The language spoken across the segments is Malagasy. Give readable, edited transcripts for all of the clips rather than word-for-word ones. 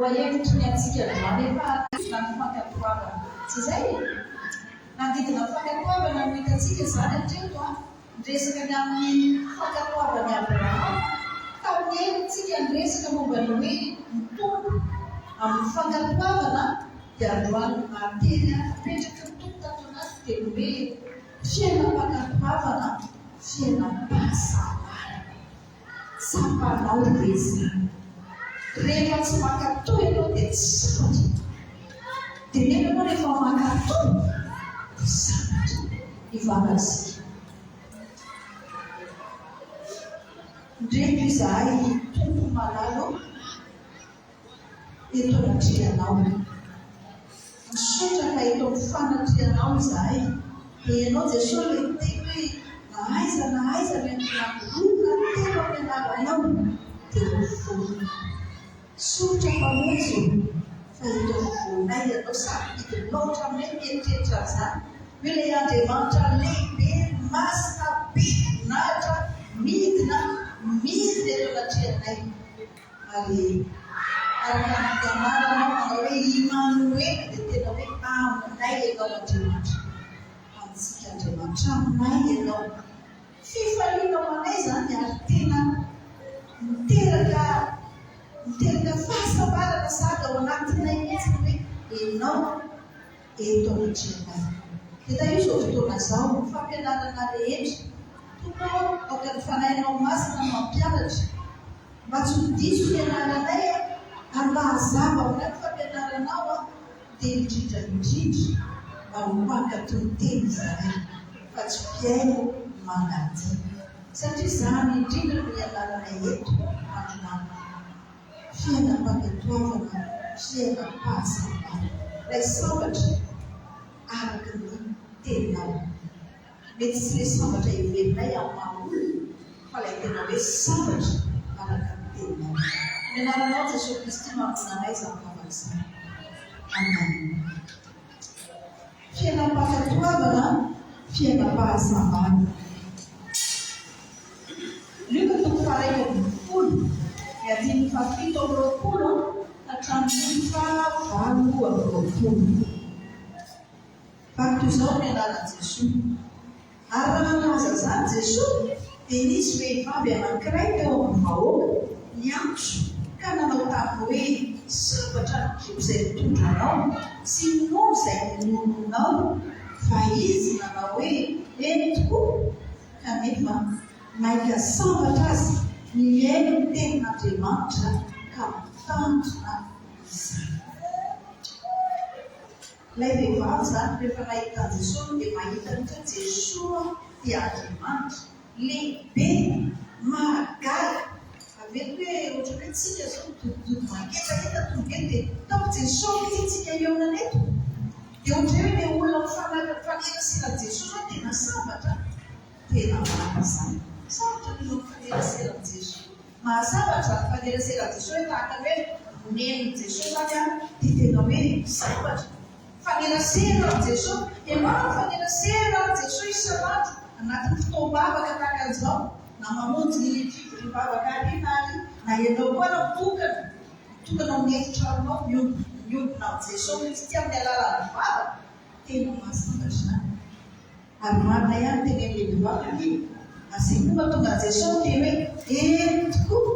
Lohahevitry ny antsika androany efa nanodidina ny fankatoavana. Tsy izay e? Nanodidina ny fankatoavana no hitantsika izany hatreto an! Niresaka ny amin'ny fankatoavan'i Abrahama. Tamin'ny heriny tsika niresaka momba ny hoe mitombo amin'ny fankatoavana dia androany ny maha-teny napetraky ny Tompo tato anaty dia ny hoe fiainam-pankatoavana, fiainam-pahasambarana. Tsapanao ve izany? Rehefa tsy mankatò ianao dia tsy sambatra. Dia nefa ianao rehefa mankatò dia sambatra. Hivavaka isika. Ndreto izahay Tompo malala ô. Eto anatrehanao. Misaotra fa eto amin'ny fanatrehanao izahay. Dia Ianao Jesoa ilay niteny hoe na aiza na aiza ny andian-olona telo amin'ny anaranao dia ho vonona. Misaotra Mpamonjy ô fa eto afovoanay Ianao sarobidy loatra aminay ny mieritreritra an'izany hoe ilay Andriamanitra lehibe, masina, be voninahitra midina, midina eto anatrehanay. Ary araka ny anaranao manao hoe Imanoela dia tena hoe aminay ianao Andriamanitra. Amintsika Andriamanitra, aminay ianao. Fifaliana ho anay izany ary tena miteraka miteraka fahasambarana sahady ao anatinay mihitsy ny hoe ianao eto anatrehanay. Dia tahio izao fotoana izao, ny fampianarana rehetra. Tompo ô, aoka ny Fanahinao Masina no hampianatra. Mba tsy ho diso ny anaranay a, ary mba hazava aminay ny fampianaranao a, dia indrindra indrindra mba ho mpankatò ny teny izahay fa tsy mpihaino mangadia. Satria izany indrindra no ianaranay eto androany. Fiainam-pankatoavana, fiainam-pahasambarana. Ilay sambatra araka ny teninao. Mety tsy ilay sambatra heverinay amin'ny maha olona fa ilay tena hoe sambatra araka ny teninao. Ny anaranao Jesoa Kristy no anononanay izany vavaka izany. Amen. Fiainam-pankatoavana, fiainam-pahasambarana. Lioka toko faha-11, ny andininy faha-27 hatramin'ny faha-28. Fa toy izao ny anaran'i Jesoa. Ary raha nilaza izany Jesoa, dia nisy vehivavy anankiray teo amin'ny vahoaka niantso ka nanao taminy hoe, Sambatra ny kibo izay nitondra anao, sy ny nono izay ninonoinao. Fa izy nanao hoe, Eny tokoa, kanefa mainka sambatra aza ny mihaino ny tenin'Andriamanitra ka mitandrina izany. Ilay vehivavy izany rehefa nahita an'i Jesoa dia mahita mihitsy hoe Jesoa dia Andriamanitra, lehibe, mahagaga. Avy eto hoe ohatran'ny hoe tsika izao midodododo mangetaheta tonga eto dia ataoko Jesoa ve ity tsika hihaonana eto? Dia ohatran'ny hoe ilay olona mifanerasera amin'i Jesoa izao tena sambatra, tena marina izany. Sambatra ny olona mifanerasera amin'i Jesoa. Mahasambatra izany mifanerasera amin'i Jesoa hoe tahaka ny hoe nomen'i Jesoa izany aho dia tena hoe sambatra. Mifanerasera amin'i Jesoa. Ianao mifanerasera amin'i Jesoa isan'andro anatin'ny fotoam-bavaka tahaka an'izao, na mamonjy fivoriam-bavaka hariva ary na ianao koa ary mitokana, mitokana ao amin'ny efitranonao miombona amin'i Jesoa Kristy amin'ny alalan'ny vavaka. Tena mahasambatra izany. Ary marina ihany ny tenenin'ilay vehivavy anie, ary izay koa mahatonga an'i Jesoa miteny hoe, Eny tokoa,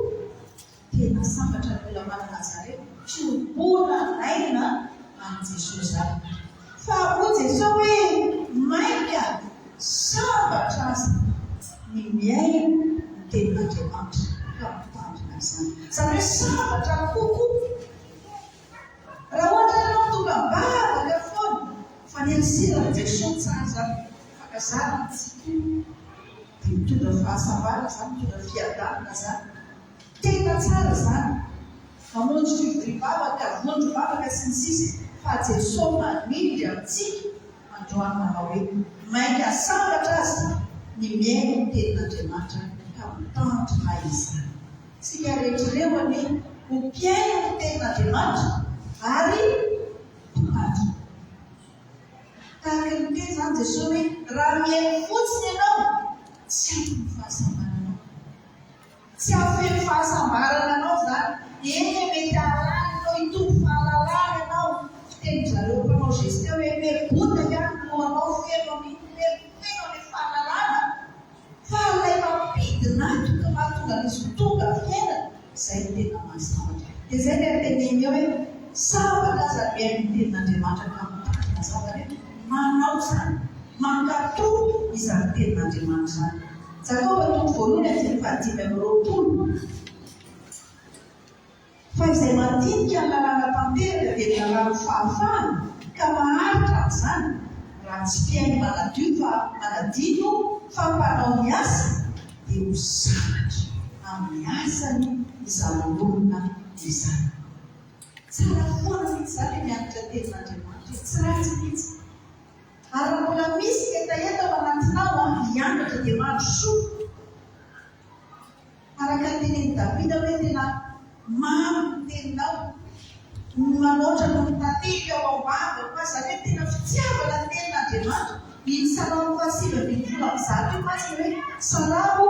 tena sambatra ny olona manana an'izany hoe fiombonan'aina amin'i Jesoa izany. Fa hoy Jesoa hoe, Mainka sambatra aza ny mihaino ny tenin'Andriamanitra ka mitandrina izany. Izany hoe sambatra kokoa. Raha ohatra ianao tonga am-bavaka foana fa ny hasiran'i Jesoa tsara izany fankazana ny Tsitoha dia mitondra fahasambarana izany, mitondra fiadanana izany. Tena tsara izany. Mamonjy fivoriam-bavaka, vondrom-bavaka sy ny sisa fa Jesoa manindry antsika androany manao hoe mainka sambatra aza ny mihaino ny tenin'Andriamanitra ka mitandrina izany. Isika rehetra ireo anie ho mpihaino ny tenin'Andriamanitra ary mpitandrina. Tahaka ny niteny izany Jesoa hoe raha mihaino fotsiny ianao, tsy ampy ny fahasambaranao. Tsy hahafeno fahasambarana anao izany. Eny e, mety hahalala ianao, hitombo. Izay no tena mahasambatra. Dia izay ilay teneniny eo hoe, sambatra aza ny mihaino ny tenin'Andriamanitra ka mitandrina izany, izany hoe manao izany, mankatò izany tenin'Andriamanitra izany. Jakoba toko voalohany andininy fahadimy amby roapolo. Fa izay mandinika ny lalàna tanteraka dia ny lalàn'ny fahafahana ka maharitra amin'izany, raha tsy mpihaino manadio fa manadino fa mpanao ny asa, dia ho sambatra amin'ny asany izany olona izany. Tsara foana mihitsy izany ilay mianatra tenin'Andriamanitra e, tsy ratsy mihitsy. Ary raha mbola misy hetaheta ao anatinao hianatra dia mandrosoa. Araka ny tenenin'i Davida hoe tena mamy ny teninao, ny manoatra noho ny tantely ao am-bavako aza, izany hoe tena fitiavana ny tenin'Andriamanitra. Iny Salamo faha-119 io mantsy ny hoe Salamo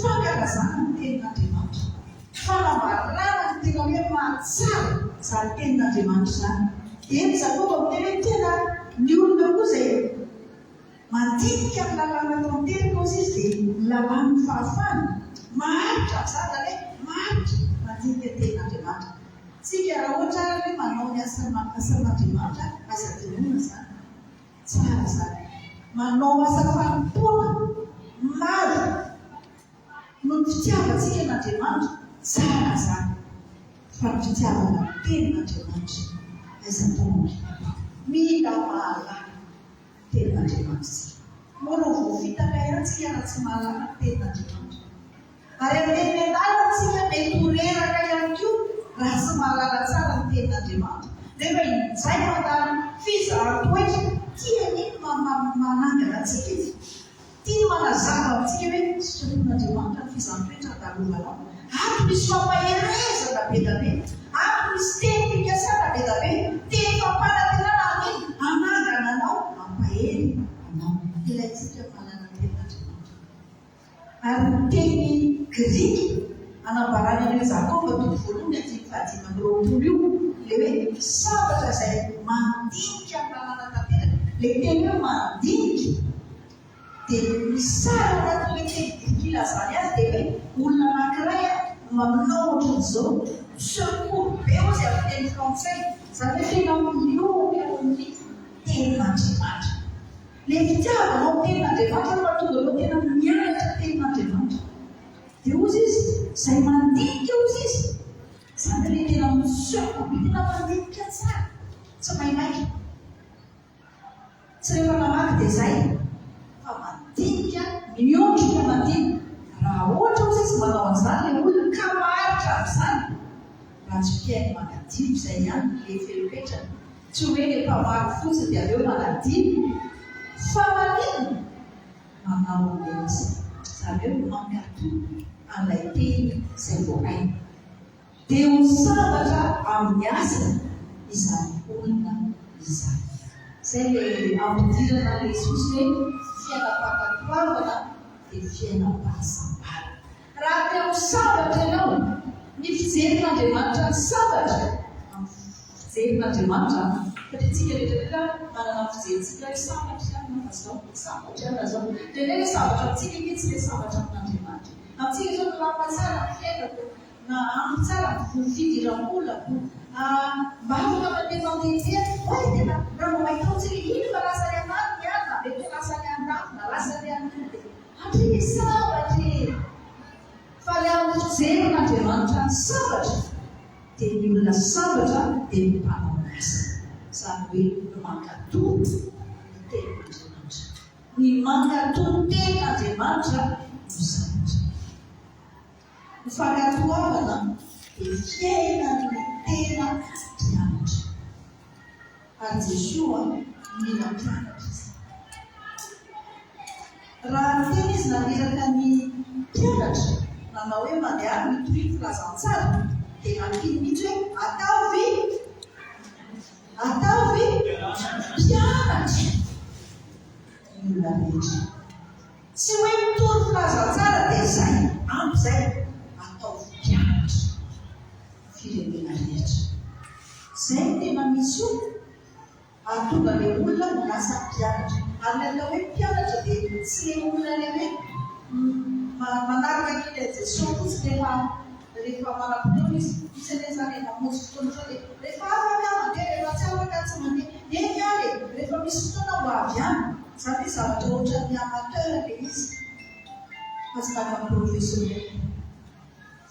fankalazana ny tenin'Andriamanitra. Fanambarana ny tena hoe mahatsara izany tenin'Andriamanitra izany. Eto Jakoba miteny hoe tena ny olona koa izay Mandinika ny lalàna tanteraka hozy izy dia ny lalàn'ny fahafahana, maharitra amin'izany, izany hoe maharitra mandinika ny tenin'Andriamanitra. Tsika raha ohatra ary hoe manao ny asan'Andriamanitra, aza adinoina izany, tsara izany. Manao asa fanompoana maro noho ny fitiavantsika an'Andriamanitra, tsara izany. Fa ny fitiavana ny tenin'Andriamanitra, aiza atao? Mila mahalala. Tenin'Andriamanitra isika. Mora ho voafitaka ihany isika raha tsy mahalala ny Tenin'Andriamanitra. Ary amin'ny eny an-dalana isika mety ho reraka ihany koa raha tsy mahalala tsara ny Tenin'Andriamanitra. Nefa injay mandalo fizahan-toetra, tia anie ny manangana antsika Izy. Tia ny manazava amintsika hoe sitrapon'Andriamanitra ny fizahan-toetra andalovanao. Ato misy fampaherezana be da be. Ato misy teny fikasana be da be. Teny fampanantenana amin hanangana anao, hampahery anao. Ilaintsika ny mahalala ny tenin'Andriamanitra. Ary ny teny grika anambarany an'io Jakoba toko voalohany andininy fahadimy amby roapolo io, ilay hoe sambatra izay mandinika ny lalàna tanteraka, ilay teny hoe mandinika dia ny sary ao anatin'ilay teny grika ilazany azy dia hoe olona anankiray manao ohatran'izao, mi-se courber hozy amin'ny teny frantsay, izany hoe tena mihohoka eo amin'ny tenin'Andriamanitra. Ilay fitiavanao ny tenin'Andriamanitra no mahatonga anao tena mianatra ny tenin'Andriamanitra. Dia hozy izy, izay mandinika hozy izy, izany hoe ilay tena mi-se courber, tena mandinika tsara, tsy maimaika. Tsy rehefa mamaky dia izay, fa mandinika, miondrika mandinika. Raha ohatra hozy izy manao an'izany ilay olona ka maharitra amin'izany, raha tsy mpihaino manadino izay ihany ilay fepetrany, tsy hoe ilay mpamaky fotsiny dia avy eo manadino, fa maninona? Manao an'ilay izy, izany hoe mankatò an'ilay teny izay voarainy. Dia ho sambatra amin'ny asany izany olona izany. Izay ilay ampidirana an'ilay Jesosy hoe fiainam-pankatoavana dia fiainam-pahasambarana. Raha te ho sambatra ianao, ny fijerin'Andriamanitra ny sambatra, amin'ny fijerin'Andriamanitra, satria isika rehetra rehetra manana ny fijerintsika hoe sambatra ihany na zao, sambatra ihany na zao. Indraindray ilay sambatra amintsika ange tsy ilay sambatra amin'Andriamanitra. Amintsika izao milamina tsara ny fiainako, na ampy tsara ny fidiram-bolako, mba afaka mandeha mandehandeha, oay tena raha vao mahita ao tsika, iny fa lasa any anatiny any, na mety ho lasa any andafy, na lasa any an'iny dia Hatria sambatra e! Fa ny amin'ny fijerin'Andriamanitra ny sambatra dia ny olona sambatra dia ny mpanao ny asany, izany hoe ny mankatò ny tenin'Andriamanitra. Ny mankatò ny tenin'Andriamanitra no sambatra. Ny fankatoavana dia fiainan'ny tena mpianatra. Ary Jesoa mila mpianatra izy. Raha niteny izy naniraka ny mpianatra, nanao hoe mandehana mitoria ny filazantsara, dia nampiany mihitsy hoe ataovy, ataovy mpianatra ny olona rehetra. Tsy hoe mitory filazantsara dia izay, ampy izay, ataovy mpianatra ny firenena rehetra. Izay no tena mission hahatonga ilay olona ho lasa mpianatra. Ary ny atao hoe mpianatra dia tsy ilay olona ilay hoe manaraka an'ilay Jesoa fotsiny rehefa. Rehefa manam-potoana izy, misy anie izany e, mamonjy fotoana sao dia rehefa afaka aho mandeha, rehefa tsy afaka aho tsy mandeha. Eny ary e, rehefa misy fotoana ho avy any. Izany hoe zavatra ohatran'ny amateur ilay izy fa tsy tahaka ny professionnel.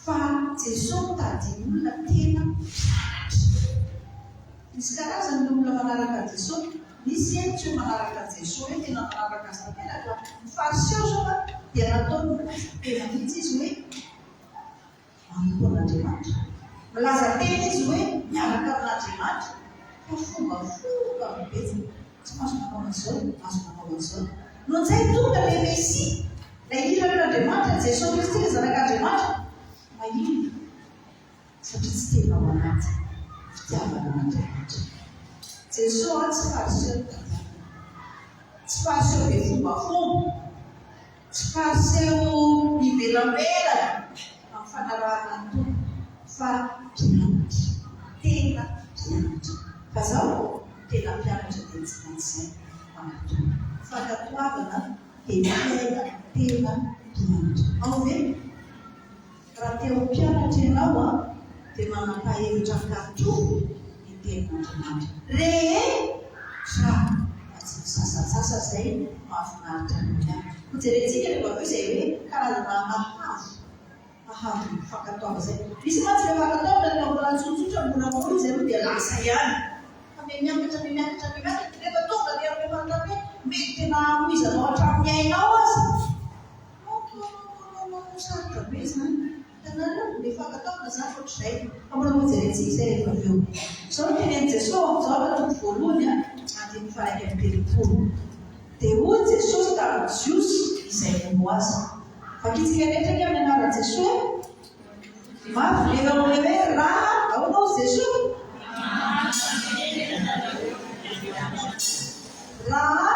Fa Jesoa mitady olona tena mpianatra. Misy karazany ny olona manaraka an'i Jesoa. Misy eny tsy hoe manaraka an'i Jesoa hoe tena manaraka azy tanteraka. Ny Fariseo izao dia nataony milaza tena mihitsy izy hoe Manompo an'Andriamanitra. Milaza tena izy hoe miaraka amin'Andriamanitra, fa fombafomba no betsaka. Tsy mahazo manao an'izao, mahazo manao an'izao. Nony izay tonga ilay Mesia, ilay irak'Andriamanitra, Jesoa Kristy, ilay Zanak'Andriamanitra. Mahina, satria tsy tena ao anaty fitiavana an'Andriamanitra. Jesoa tsy fariseo no tadiavina. Tsy fariseo be fombafomba. Tsy fariseo ivelambelany amin'ny fanarahana ny Tompo fa mpianatra, tena mpianatra. Fa zao, tena mpianatra dia tsy maintsy mankatò. Fankatoavana dia tena tena mpianatra. Ao ve? Raha te ho mpianatra ianao an, dia manam-pahevitra hankatò ny tenin'Andriamanitra. Rehetra, fa tsy ny sasantsasany izay mahafinaritra anao ihany. Hojerentsika rehefa avy eo izay hoe karazana hahavo, hahavon'ny fankatoavana izay. Misy mantsy ilay fankatoavana rehefa mbola tsotsotra, moramora izy aloha dia lasa ihany. Fa mihamiakatra, mihamiakatra, mihamiakatra, rehefa tonga aty amin'ilay fanontaniana hoe mety tena hamoizanao hatramin'ny ainao aza. Non non non non non non sarotra be izany. Hitanareo? Ilay fankatoavana izany ohatr'izay. Fa mbola hojerentsika izay rehefa avy eo. Izao no tenenin'i Jesoa ao amin'ny Jaona toko voalohany andininy faha-31. Dia hoy Jesosy tamin'ny Jiosy izay nino Azy. Vakintsika rehetra anie amin'ny anaran'i Jesoa e! Mafy be eo amin'ilay hoe raha, ahoana hozy Jesoa? Raha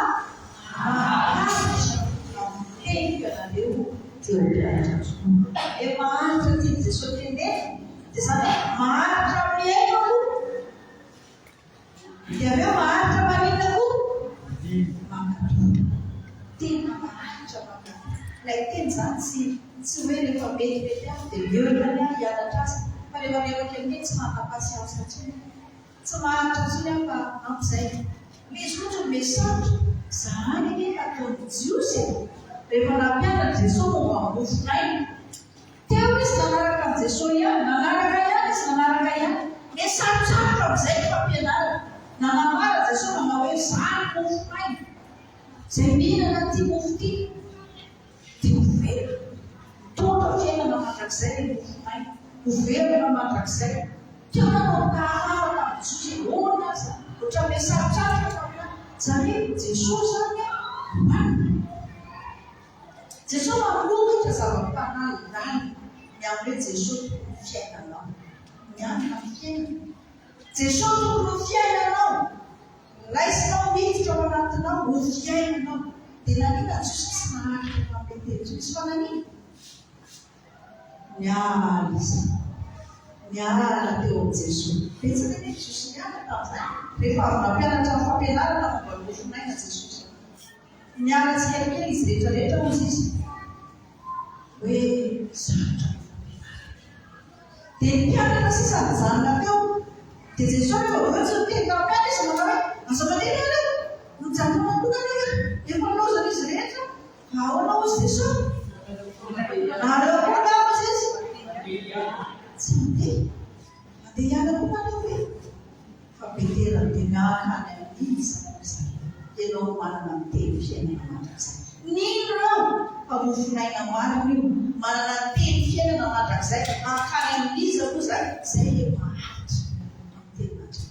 maharitra amin'ny teniko ianareo dia ho mpianatra tokoa. Ilay maharitra tian'i Jesoa tenenina dia izany hoe maharitra mihaino aloha. Dia avy eo maharitra maninona koa? Mankatò. Tena maharitra mankatò. Ilay teny izany tsy tsy hoe rehefa metimety amiko dia eo ihany aho hianatra azy fa rehefa mihaino kelikely tsy manana patience intsony aho. Tsy maharitra intsony aho fa ampy izay. Misy ohatra ny message, izany anie nataon'ny Jiosy e! Rehefa nampianatra Jesoa momba ny mofon'aina. Teo izy nanaraka an'i Jesoa ihany, nanaraka ihany izy, nanaraka ihany. Dia sarotsarotra amin'izay ny fampianarana. Nanambara Jesoa nanao hoe, Izaho no mofon'aina. Izay mihinana an'ity mofo ity dia ho velona. Mitondra fiainana mandrakizay ilay mofon'aina. Ho velona mandrakizay. Teo nanao tahafa tamin'i Jiosy, ahoana aza? Ohatran'ny hoe sarotsarotra ny fampianarana. Izany hoe Jesoa izany hohanina. Jesoa manolotra zava-panahy lalina ny amin'ny hoe Jesoa tokony ho fiainanao. Mianina ny fiainana. Jesoa tokony ho fiainanao. Raisinao miditra ao anatinao ho fiainanao. Dia naninona Jiosy tsy naharitra tamin'ilay teny Jiosy fa naninona? Niala izy. Niala teo amin'i Jesoa. Betsaka anie ny Jiosy niala tamin'izany. Rehefa avy nampianatra ny fampianarana momba ny mofon'aina Jesosy. Niala tsikelikely izy rehetra rehetra hozy izy hoe sarotra ny fampianarana. Dia ny mpianatra sisa nijanona teo. Dia Jesoa rehefa avy eo tsy niteny tamin'ny mpianatra izy manao hoe aza mandeha ianareo, mijanona koa nareo e, efa nilaozana izy rehetra, fa ahoana hozy Jesoa? Nareo koa angaha hozy izy? Tsy mandeha, mandeha hiala koa nareo ve? Fa Petera dia miaraka any amin'iza moa izany? Ianao no manana ny teny fiainana mandrakizay. Nino ireo fa mofon'aina marina io, manana ny teny fiainana mandrakizay. Hankany amin'iza moa izany? Izay ilay maharitra amin'ny tenin'Andriamanitra.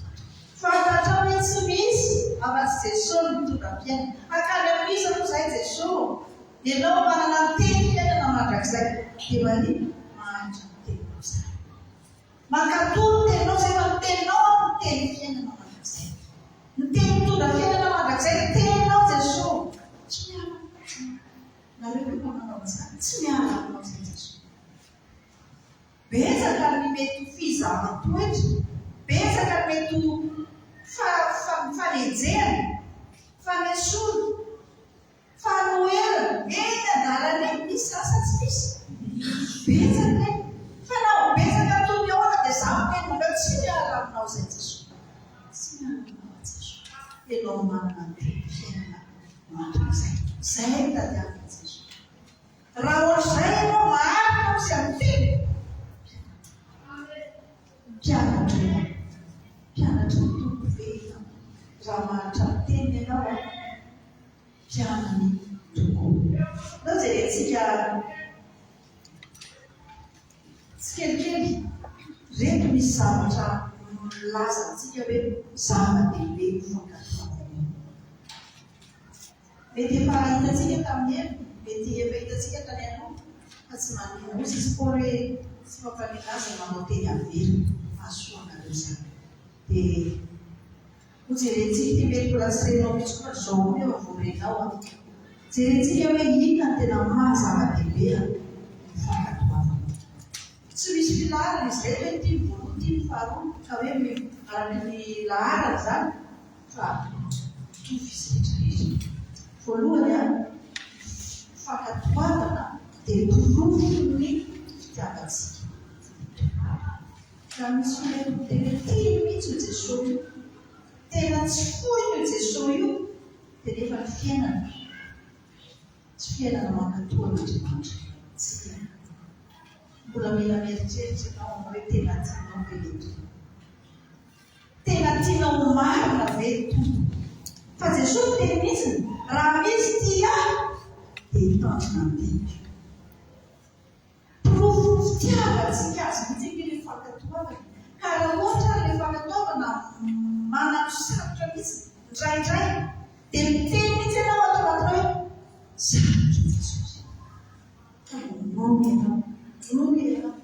Fantatrao hoe tsy misy afa-tsy Jesoa no mitondra fiainana. Hankany amin'iza moa izay Jesoa? Ianao no manana ny teny fiainana mandrakizay. Dia maninona? Maharitra amin'ny teninao izany. Mankatò ny teninao izay fa ny teninao aho no teny fiainana mandrakizay. Ny teny mitondra fiainana mandrakizay ny teninao Jesoa. Tsy miala aminao izany. Nareo ve mba manao an'izany? Tsy miala aminao izay Jesoa. Betsaka ny mety ho fizahan-toetra, betsaka ny mety ho fanenjehana, fanesoana. Fanoherana, eny an-dalana eny, misy sa tsy misy? Betsaka e! Fa na ho betsaka. anao izay Jesoa. Tsy miandry anao aho Jesoa. Ianao no manana ny teny fiainana mandrakizay. Izay no tadiavin'i Jesoa. Raha ohatr'izay ianao maharitra ao sy amin'ny teny, mpianatra ianao. Mpianatry ny Tompo ve ianao? Raha maharitra amin'ny teniny ianao an, mpianany tokoa. Ndao jerentsika tsikelikely ireto misy zavatra milaza amintsika hoe zava-dehibe io fankatoavana io. Mety efa hitantsika tamin'ny ela, mety efa hitantsika tany aloha, fa tsy maninona. Hoy izy Paoly hoe, Tsy mampaninona azy ny manao teny averina, hahasoa anareo izany. Dia hojerentsika ity, mety mbola tsy renao mihitsy koa fa izao koa nefa vao renao an. Jerentsika hoe inona no tena maha zava-dehibe ny fankatoavana. Tsy misy filaharana izy ireto hoe ity ny voalohany, ity ny faharoa, ka hoe araka ny laharana izany. Fa mitovy izy rehetra rehetra. Voalohany an, ny fankatoavana dia porofon'ny fitiavantsika ny Tompo. Raha misy olona miteny hoe tiany mihitsy io Jesoa io, tena tsy foiny io Jesoa io, dia nefa ny fiainana tsy fiainana mankatò an'Andriamanitra. Tsia. Mbola mila mieritreritra ianao hoe tena tianao ve ilay Tompo? Tena tianao ho marina ve ny Tompo? Fa Jesoa niteny mihitsy, raha misy tia ahy dia hitandrina ny teniko. Porofon'ny fitiavantsika azy mihitsy ange ilay fankatoavana. Ka raha ohatra ary ilay fankatoavana mananosarotra mihitsy indraindray dia miteny mihitsy ianao ato anatinao hoe sarotra Jesosy. Ka vonono ianao, vonono ianao.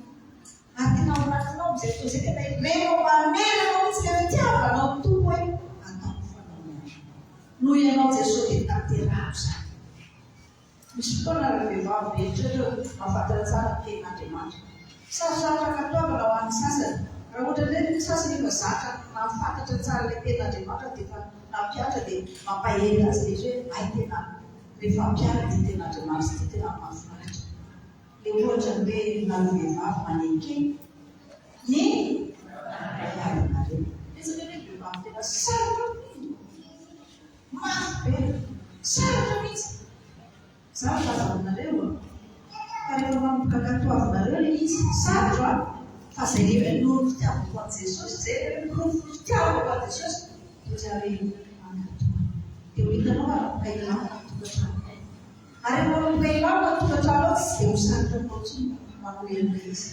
Ary tena ao anatinao amin'izay fotoana izay tena heverina ho manery anao mihitsy ilay fitiavanao ny Tompo hoe ataoko fanao ihany. Noho ianao Jesoa dia tanteraho izany. Misy fotoana ireo vehivavy rehetra ireo mahafantatra tsara ny tenin'Andriamanitra. Sarosarotra ankatoavana ho an'ny sasany. Raha ohatra indray ny sasany efa zatra nahafantatra tsara ilay tenin'Andriamanitra dia efa nampihatra dia mampahery azy ilay izy hoe hay tena rehefa ampiharina ity tenin'Andriamanitra ity tena mahafinaritra. Le ohatra ny hoe nareo vehivavy maneke ny vadinareo. Betsaka anie ny vehivavy tena sarotra mihitsy. Mafy be. Sarotra mihitsy. Za milaza aminareo a, fa rehefa manomboka ankatoavinareo le izy, sarotra a, fa zay le hoe noho ny fitiavako an'i Jesosy, zay le hoe porofon'ny fitiavako an'i Jesosy, dia za hoe mankatoa. Dia ho hitanao fa manomboka hilamina ny tokantranonao. Ary rehefa manomboka hilamina ny tokantrano ao tsy dia ho sarotra aminao intsony ny manohy an'ilay izy.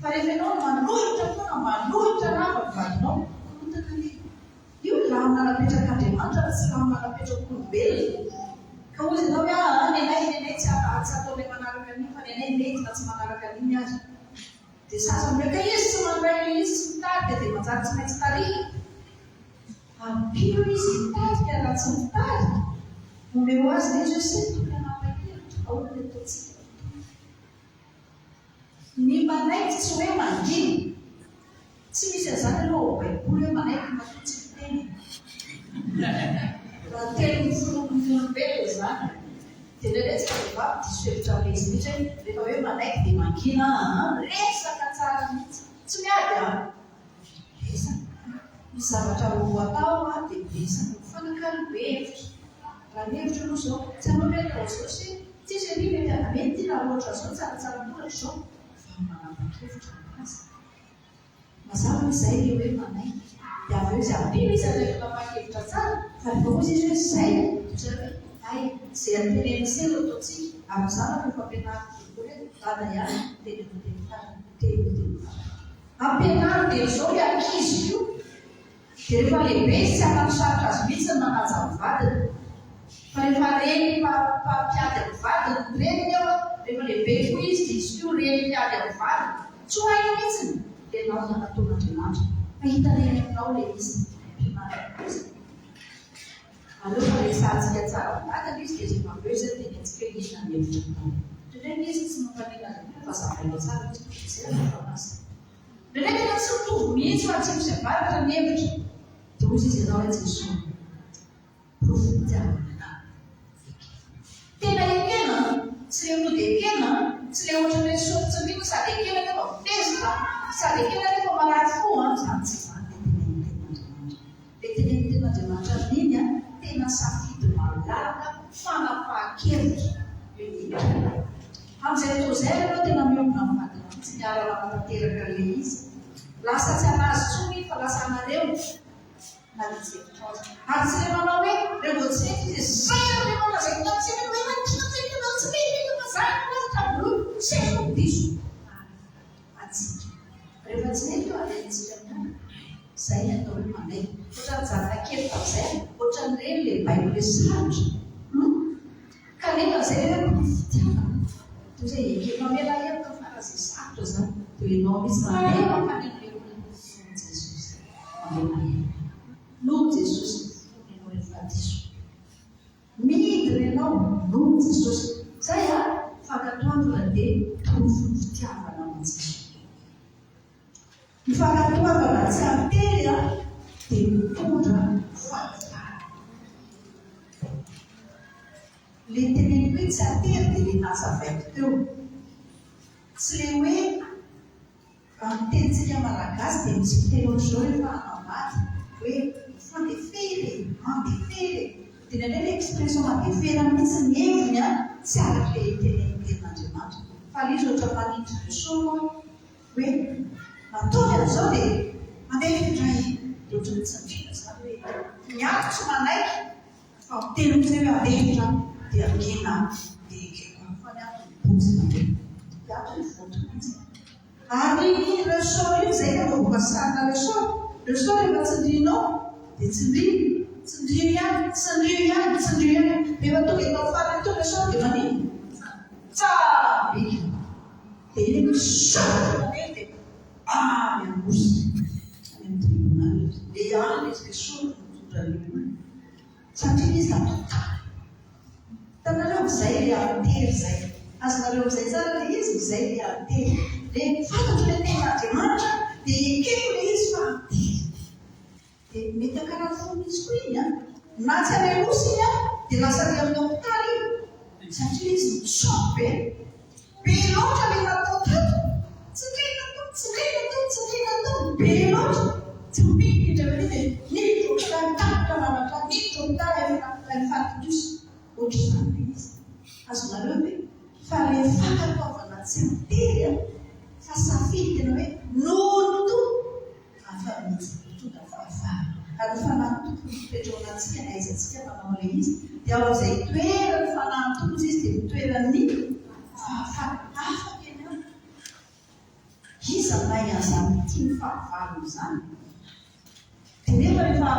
Fa rehefa ianao no manohitra foana, manohitra lava ny vadinao, korontana anie. Io ny lamina napetrak'Andriamanitra fa tsy lamina napetrak'olombelona. Ka hoy izy ianao hoe aa ny anay, ny anay tsy tsy ataonay manaraka an'io fa ny anay mety na tsy manaraka an'iny aza. Dia sasany hoe ka izy tsy mandray ilay izy tsy mitarika dia manjary tsy maintsy tarihina. Ampio izy hitarika raha tsy mitarika, omeo azy ilay izy hoe se tokony hanapa-kevitra, ahoana ny ataontsika? Ny manaiky tsy hoe mangina. Tsy misy an'izany aloha ao Baiboly hoe manaiky matoa tsy miteny e. Raha teny noforonin'ny olombelona izany, dia indraindray tsika vehivavy diso hevitra amin'ilay izy mihitsy hoe rehefa hoe manaiky dia mangina aa, miresaka tsara mihitsy, tsy miady an! Miresaka. Misy zavatra ho atao an, dia miresaka, mifanakalo hevitra. Raha ny hevitro aloha izao, tsy anao ve atao izao se? Tsy chérie mety mety ity raha ohatra izao, tsaratsara kokoa raha izao, fa manapa-kevitra ny azy. Mazava izay ilay hoe manaiky. Dia avy eo izy ampino izy handray fanapahan-kevitra tsara, fa rehefa hoy izy hoe izay, dia ohatran'ny hoe hay, izay antenenin'i se no ataontsika. Ary ny zanako efa ampianariko daholo hoe dada ihany no miteny an'io teny farany, miteny io teny farany. Ampianaro dia izao ilay ankizy koa. Dia rehefa lehibe izy tsy hananosarotra azy mihitsy ny manaja ny vadiny. Fa rehefa reny mpampiady amin'ny vadiny ny reniny eo an, rehefa lehibe koa izy dia izy koa reny mpiady amin'ny vadiny. Tsy ho hainy mihitsy ilay lamina nataon'Andriamanitra. Fa hitany eny aminao ilay izy. Ampianaro izy. Aleo fa resahantsika tsara amin'ny vadiny izy dia rehefa avy eo izy tenentsika hoe inona ny hevitra atao. Indraindray anie izy tsy mampanina azy akory fa zavainao tsara izy fa izay no ataon'azy. Indraindray tena tsy mitovy mihitsy fa atsimo sy avaratra ny hevitra. Dia hoy izy ianao hoe Jesoa, porofom-pitiavana anà. Ekena. Tena ekena an! Tsy le mody ekena an! Tsy le ohatran'ny hoe soritsorina sady ekena nefa tezitra sady ekena nefa marary fo an! Izany tsy izany le tenenin'ny tenin'Andriamanitra. Le tenenin'ny tenin'Andriamanitra amin'iny an, tena safidy malalaka, fanapahan-kevitra hoe ekena. Amin'izay fotoana izay ary ianao tena miombona amin'ny vadinao mihitsy, miara-manatanteraka an'ilay izy. Lasa tsy an'azy intsony iny fa lasa anareo. Na dia tsy hevitrao aza. Ary tsy ilay manao hoe, reo vao tsy mety izy, zay ary ilay manao lazaiko tamin'ny tsena hoe mangiana tsy mety anao, tsy mety iny fa zay no laza traboloina, tsy haiko ny diso. Antsika. Rehefa tsy mety io arentsika mianaka. Zay ny atao hoe manaiky. Ohatran'ny janona kely tamin'izay, ohatran'ireny ilay baiko ilay sarotra. Hum. Kanefa izay ilay hoe porofo fitiavana. Toy izay ekeko mamela heloka faran'izay sarotra izany. Dia ianao mihitsy mandeha mankany amin'ilay olona noho Jesosy. Mamela heloka. Noho Jesosy mifona ianao rehefa diso. Midina ianao noho Jesosy. Izay an, fankatoavana dia porofon'ny fitiavana an'i Jesosy. Ny fankatoavana tsy an-tery dia mitondra fahafahana. Ilay teneniko hoe tsy an-tery dia ilay nazavaiko teo. Tsy ilay hoe amin'ny tenintsika malagasy dia misy fiteny ohatr'izao rehefa hanambady hoe mifandefera e, mandefera e. Dia indraindray ilay expression mandefera mihitsy ny heviny tsy araka ilay tenenin'ny tenin'Andriamanitra. Fa ilay izy ohatra manindry ressort Hoe matory amin'izao dia mandeha indray dia ohatran'ny tsindriana izany hoe ny ato tsy manaiky fa miteny fotsiny hoe andeha indray dia mihena dia ekeko any fa ny ato mibontsina be dia ato mivoto mihitsy. Ary iny ressort iny izay nanaovako sarina ressort, ressort rehefa tsindrianao dia tsindriana, tsindrio ihany, tsindrio ihany, tsindrio ihany, rehefa tonga eto amin'ny farany eto ny ressort dia maninona? Tsambikina. Dia iny misaotra mandeha dia any Anosy, any amin'ny tribunal. Dia any izy dia sorona mitondra an'ilay olona. Satria izy natao. Hitanareo amin'izay ilay antery izay. Azonareo amin'izay tsara ilay izy, izay ilay antery. Ilay fantatro ilay tenin'Andriamanitra dia ekeko ilay izy fa antery. Dia mety hankarary fo mihitsy koa iny an! Na tsy any Anosy iny an, dia lasa aty amin'ny hopitaly iny, satria izy mi-choc be. Be loatra ilay natao tato, tsindriana tao, tsindriana tao, tsindriana tao, be loatra. Tsy mipika indray mandeha dia niditra hopitaly tampoka naratra, niditra hopitaly efa infarctus. Ohatr'izany ilay izy. Azonareo ve? Fa ilay fankatoavana tsy an-tery an, fa safidy tena hoe noho ny Tompo. Hafa mihitsy, mitondra fahafahana. Ary ny Fanahin'ny Tompo no mitoetra ao anatintsika, na aiza antsika manao ilay izy, dia ao amin'izay itoeran'ny Fanahin'ny Tompo izy dia mitoeran'ny fahafahana. Afaka ianao. Iza mahay an'izany mitia ny fahavalony izany? Dia nefa rehefa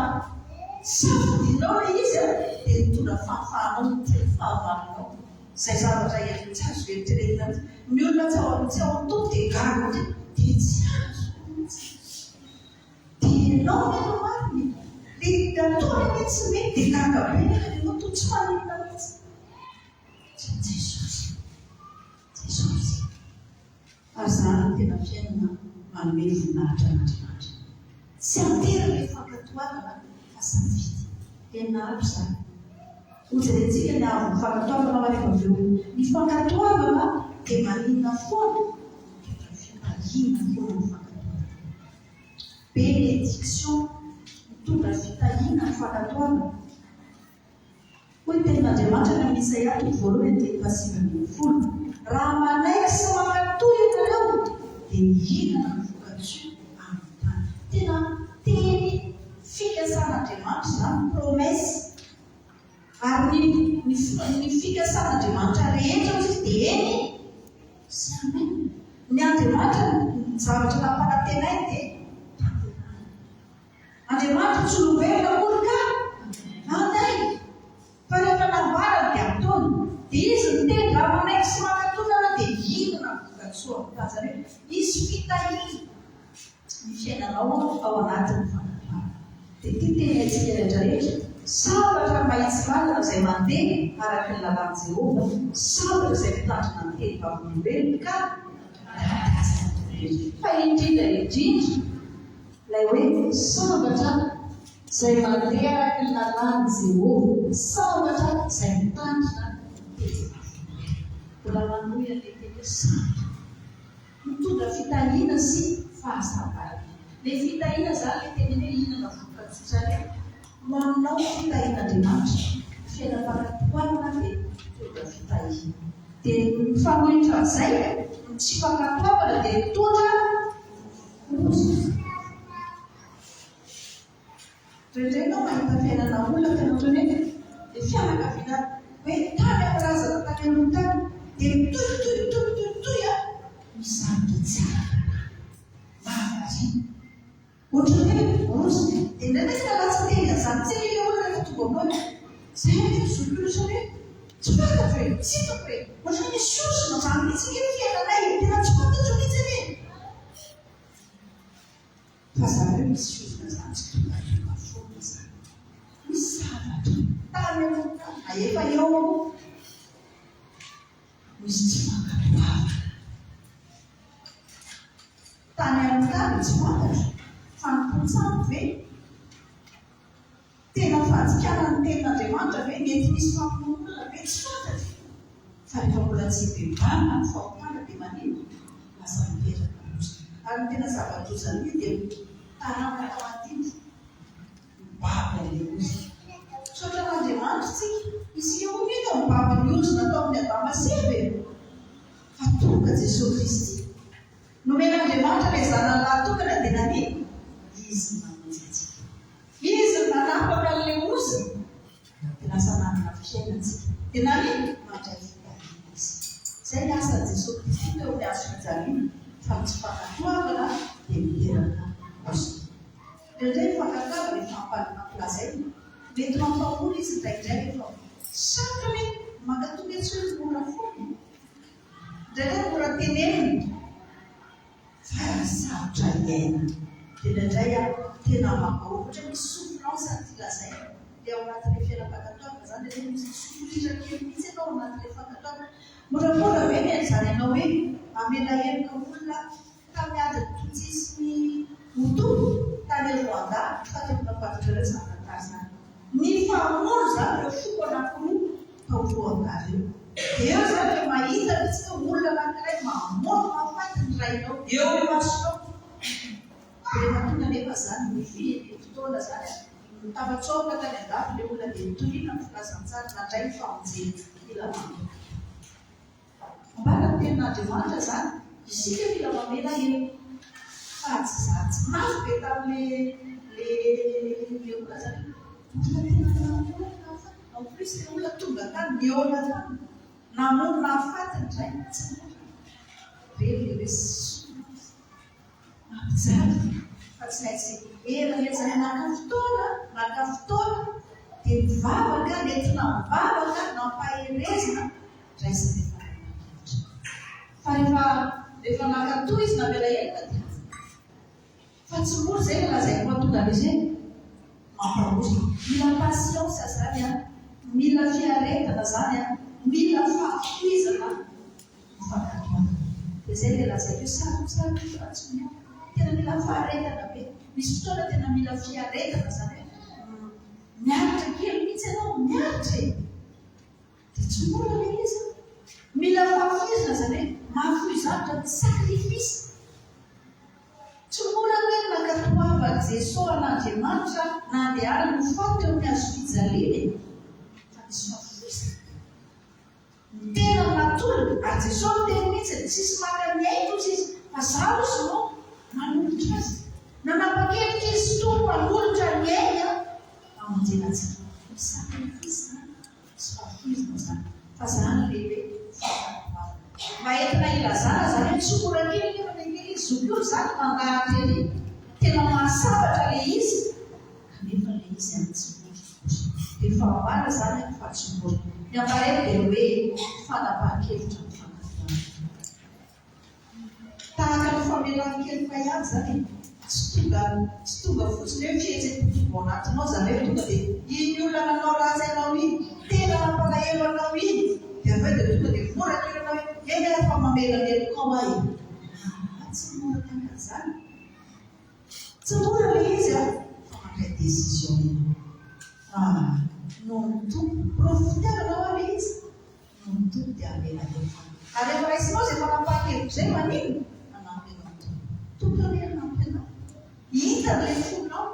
safidinao ilay izy dia mitondra fahafahanao mitia ny fahavalonao. Izay zavatra tsy azo eritreretina mihitsy. Ny olona tsy ao tsy ao amin'ny Tompo dia gaga mihitsy hoe dia tsy azoko mihitsy. Dia ianao ve no marina e? Ilay ataony anie tsy mety dia gaga be nefa ianao toa tsy maninona mihitsy. Jesosy. Jesosy. Ary izany no tena fiainana manome voninahitra an'Andriamanitra. Tsy an-tery ilay fankatoavana fa safidy. Enina aby izany. Hojerentsika ny haavon'ny fankatoavana rehefa avy eo. Ny fankatoavana dia maninona foana? Mitondra fitahiana foana ny fankatoavana. Bénédiction. Mitondra fitahiana ny fankatoavana. Hoy ny tenin'Andriamanitra any amin'ny Isaia toko voalohany andininy fahasivy ambin'ny folo, Raha manaiky sy mankatò ianareo, dia mihinana ny voka-tsoa amin'ny tany. Tena teny fikasan'Andriamanitra izany, promesse. Ary ny, ny, ny fikasan'Andriamanitra rehetra, hoy izy, dia eny sy amen. Ny Andriamanitra, ny zavatra nampanantenainy dia tanterahiny. Andriamanitra tsy olombelona akory ka handainga, fa rehefa nambarany dia ataony. Dia izy niteny raha manaiky sy mankatò nareo dia hihinana ny vokatsoa amin'ny tany. Izany hoe hisy fitahiana ny fiainanao ao anatin'ny fankatoavana. Dia ity teny haintsika rehetra rehetra, sambatra ny mahitsy lalana izay mandeha araka ny lalàn'i Jehovah, sambatra izay mitandrina ny teny vavolombelony ka mitady azy. Fa indrindra indrindra, Ilay hoe sambatra izay mandeha araka ny lalàn'i Jehovah, sambatra izay mitandrina ny teny vavolombelona. Mbola manohy an'ilay teny hoe sarotra. Mitondra fitahiana sy fahasambarana. Ilay fitahiana izany ilay teneny hoe hihinana voka-tsoa izany hoe ho aminao ny fitahian'Andriamanitra. Ny fiainam-pankatoavana dia mitondra fitahiana. Dia ny mifanohitra amin'izay, ny tsy fankatoavana dia mitondra ozona. Indraindray ianao mahita fiainana olona tena ohatran'ny hoe ilay fianakaviana hoe tany amin'ny razana tany aloha tany dia mitohy mitohy mitohy mitohy mitohy an, misy zavatra tsy ara-dalàna, mahavariana. Ohatran'ny hoe ozona. Dia indraindray tena latsa-teny an'izany mihitsy anie ilay olona rehefa tonga aminao hoe izay anie ry zoky ohatran'ny hoe tsy fantatro e, tsy hitako e, ohatran'ny hoe misy ozona izany mihitsy ange ny fiainanay e, tena tsy fantatro mihitsy anie. Fa zareo misy ozona zany tsy tongatonga foana zany. Misy zavatra tany aloha tany na efa eo misy tsy fankatoavana. Tany aloha tany tsy fantatro, fanompoan-tsampy ve? Tena fandikana ny tenin'Andriamanitra ve? Mety misy fampinonoana ve? Tsy fantatro. Fa rehefa mbola tsy hibebahana ny fahotana dia maninona? Lasa miteraka loza. Ary ny tena zava-doza amin'io dia ny taranaka mandimby mibaby an'ilay ozona. Misaotra an'Andriamanitra isika. Isika koa nge ka mibaby ny ozona tao amin'i Adama sy Eva e! Fa tonga Jesoa Kristy. Nomen'Andriamanitra ilay Zanany lahy tokana dia naninona? Izy no namonjy antsika. Izy no nanapaka an'ilay ozona dia lasa nanana fiainana isika. Dia naninona? Mandray fitahiana isika. Izay ny asan'i Jesoa Kristy teo amin'ny hazo fijaliana fa ny tsy fankatoavana dia miteraka ozona. Indraindray ny fankatoavana efa ampilazaina. Mety mampahory izy indraindray rehefa sarotra anie ny mankatò ve tsy hoe mora foana e. Indraindray mora tenenina fa sarotra iainana. Dia indraindray aho tena mampahory ohatra hoe misy souffrance any ity lazaina. Ilay ao anatin'ilay fiainam-pankatoavana izany indraindray misy misourire kely mihitsy ianao ao anatin'ilay fankatoavana. Moramora ve ny an'izany ianao hoe hamela heloka olona tamin'ny adin'ny Tutsi sy ny Hutu tany Rwanda, fa tokony ho fantatrareo izany tantara izany. Nifamono izany ireo foko anankiroa tao Rwanda ireo. Dia eo izany ilay mahita mihitsy hoe olona anankiray mamono mahafaty ny rainao eo imasonao. Dia rehefa tonga anefa izany ny fotoana izany, tafatsoaka tany an-dafy ilay olona dia nitoriana ny filazantsara, nandray ny famonjena. Mila mametraka. Ambara ny tenin'Andriamanitra izany, isika mila mamela heloka. Fa tsy za tsy mafy be tamin'le le le olona zany hoe olona tena namono nahafaty. En plus le olona tonga tany nihaona taminy, namono nahafaty ny rainy, tsy mora. Reny le hoe souffrance. Mampijaly fa tsy maintsy ela ezaka naka fotoana, naka fotoana dia nivavaka, nentina nivavaka, nampaherezina, raisina ny fanapahan-kevitra. Fa rehefa rehefa nankatò izy namela heloka dia afaka. Fa tsy mora izay ilay lazaiko mahatonga an'izy hoe mampahory. Mila patience izany an, mila fiaretana izany an, mila fahafoizana. Ny fankatoavana. Dia izay ilay lazaiko hoe sarotsarotra io fa tsy mora. Tena mila faharetana be. Misy fotoana tena mila fiaretana izany hoe miaritra kely mihitsy ianao, miaritra e! Dia tsy mora ilay izy an! Mila fahafoizana izany hoe mahafoy zavatra, misy sacrifice. Tsy mora anie ny nankatoavan'i Jesoa an'Andriamanitra nandehanany ho faty teo amin'ny hazofijaliana e! Fa misy fahafoizana. Ny tenany natolony, ary Jesoa niteny mihitsy, tsisy maka ny aiko hozy izy, fa za hozy no manolotra azy. Nanapa-kevitra izy Tompo hanolotra ny ainy hamonjena antsika. Misy sacrifice izany, misy fahafoizana izany, fa izany ilay hoe fankatoavana. Mba entina hilazana izany hoe tsy mora kely anefa ilay teny izy, zokiolona izany mandahatra ery, tena mahasambatra ilay izy, Kanefa ilay izy any tsy mora akory. Dia fahavalo izany any fa tsy mora. Ny ambareny dia ny hoe fanapahan-kevitra ny fankatoavana. Tahaka ny famelan-keloka ihany izany e. Tsy tonga tsy tonga fotsiny hoe fihetseham-po tonga ao anatinao izany hoe tonga dia iny olona nanao ratsy anao iny, tena nampalahelo anao iny, dia avy eo dia tonga dia mora kely anao hoe eny ary fa mamela ny helokao aho e. Aa tsy mora tahaka an'izany. Tsy mora ilay izy an, fa mandray décision ianao. Ah, noho ny Tompo, porofo fitiavana hoa ilay izy, noho ny Tompo dia hamela heloka anao. Ary rehefa raisinao izay fanapahan-kevitra izay, maninona? Manampy anao ny Tompo. Tompo anie hanampy anao. Hitany ilay fonao.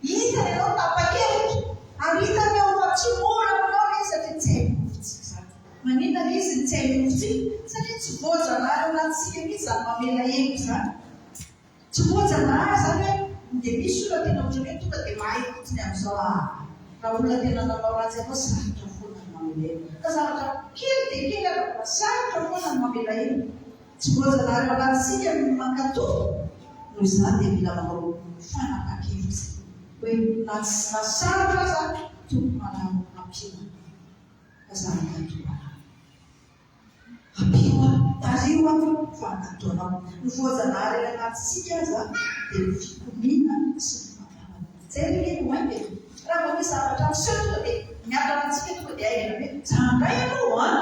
Hitany ianao tapa-kevitra. Ary hitany ao fa tsy mora aminao ilay izy satria tsy hain'ny nofontsika izany. Maninona ilay izy no tsy hain'ny nofontsika? Satria tsy voajanahary ao anatintsika mihitsy izany mamela heloka izany. Tsy voajanahary izany hoe dia misy olona tena ohatran'ny hoe tonga dia mahay fotsiny amin'izao aa. Raha olona tena nanao ratsy anao sarotra foana ny mamela heloka. Ka zavatra kely dia kely ary mbola sarotra foana ny mamela heloka. Tsy voajanahary ao anatintsika ny mankatò, noho izany dia mila manao fanapahan-kevitra hoe na tsy na sarotra aza Tompo manao ampiana fa za mankatò anao. Ampio aho, tariho aho fa hankatò anao. Ny voajanahary any anatintsika aza dia ny fikomiana sy ny fandavana. Izay anie no hainga e! Raha vao misy zavatra miseho tonga dia ny ato anatintsika tonga dia haingana hoe za indray aloha an!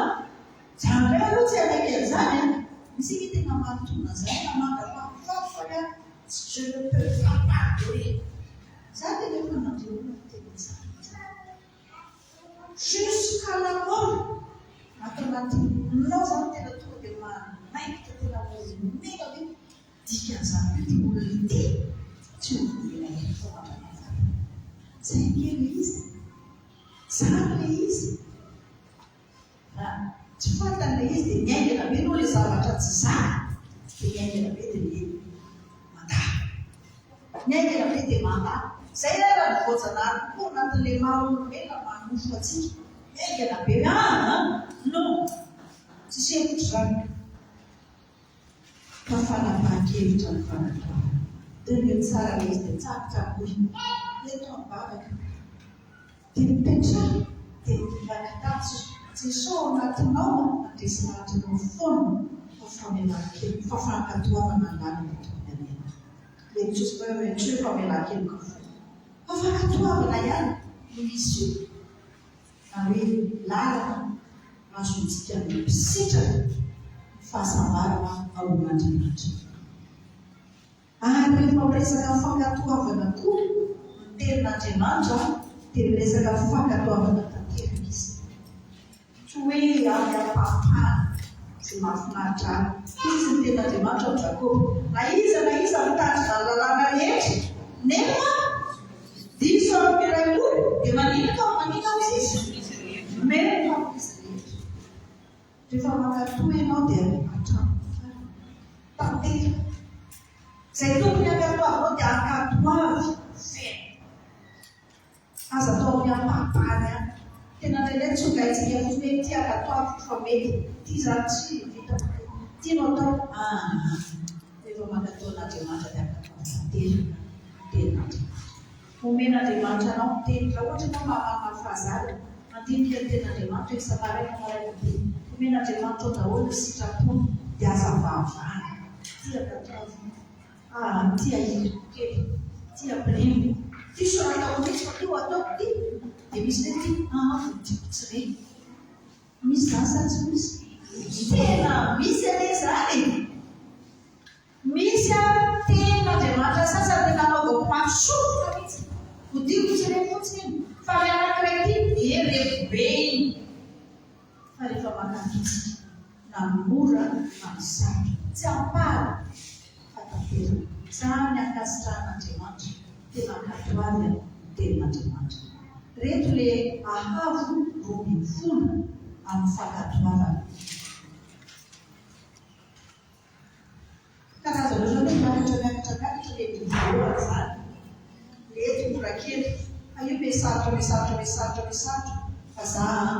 Za indray aloha tsy hanaiky an'izany an! Misy ange tena mahatona an'izany na mandra-pahafatiko ary aho tsy je ne peux pas pardonner. Za tena efa nandre olona niteny an'izany. Jusqu'à la mort ato anatinao zany tena tonga dia manaikitra tena mena hoe dikan'izany hoe ity olona ity tsy ho voavela heloka mandrakariva. Zay ange ilay izy e. Zany ilay izy. Raha tsy fantany ilay izy dia miaingana be aloha ilay zavatra tsy zaka dia miaingana be dia le mandà. Miaingana be dia mandà. Izay ilay raha ny voajanahary kokoa anatin'ilay maha olombelona maha nofo antsika. Miaingana be hoe ah non, tsisy hevitra izany. Fa fanapahan-kevitra ny fanatoavana. Dia tsara ilay izy dia tsakotsakoy. Eto am-bavaka. Dia mipetraha dia mivakatà Jesoa ao anatinao handresy lahatra anao foana fa famelan-keloka, fa fankatoavana ny lalana tokony alehanao. Ilay Jesosy hoe tsy hoe famelan-keloka foana fa fankatoavana ihany no issue na hoe lalana azontsika misitraka ny fahasambarana ao amin'Andriamanitra. Ary rehefa miresaka fankatoavana koa ny Tenin'Andriamanitra dia miresaka fankatoavana tanteraka izy. Tsy hoe avy ampahapahana izay mahafinaritra ahy. Hoy izy ny Tenin'Andriamanitra ao Jakoba, Na iza na iza mitandrina ny lalàna rehetra, nefa diso amin'ny iray koa, dia maninona ka maninona hoy izy? Meloka amin'izy rehetra. Rehefa mankatò ianao dia hatramin'ny farany. Tanteraka. Izay tokony hankatoavinao dia ankatoavy feno. Aza atao amin'ny ampahapahany ihany. Tena indraindray tsongaintsika fotsiny hoe ity ankatoaviko fa mety, ity izany tsy vitako be, ity no atao, aa. Rehefa mankatò an'Andriamanitra dia ankatoavy tanteraka ny tenin'Andriamanitra. Omen'Andriamanitra anao ny teny. Raha ohatra ianao mahalala ny fahazarana, mandinika ny tenin'Andriamanitra isa-maraina maraina be. Omen'Andriamanitra ao daholo ny sitrapony, dia aza avahavahana. Ity ankatoavina, ah, ity ahiriko kely, ity ampirimo, ity soratako mihitsy fa ity ho ataoko ity. Dia misy hoe ity, ah, vodiako tsy re. Misy izany sa tsy misy? Tena misy anie izany e! Misy ary tenin'Andriamanitra sasany tena anaovako mafy sofina mihitsy, odiako tsy re fotsiny iny, fa ilay anankiray ity dia reko be iny. Fa rehefa maka antsika, na ny mora na ny sarotra, tsy ampahany fa tanteraka. Izany ny ankasitrahan'Andriamanitra, tena ankatoavy ny tenin'Andriamanitra. Ireto le ahavo 12 amin'ny fankatoavana. Karazana ohatran'ny hoe miakatra miakatra miakatra ilay niveau an'izany. Ilay eto mora kely. Fa io be sarotra be sarotra be sarotra be sarotra fa za an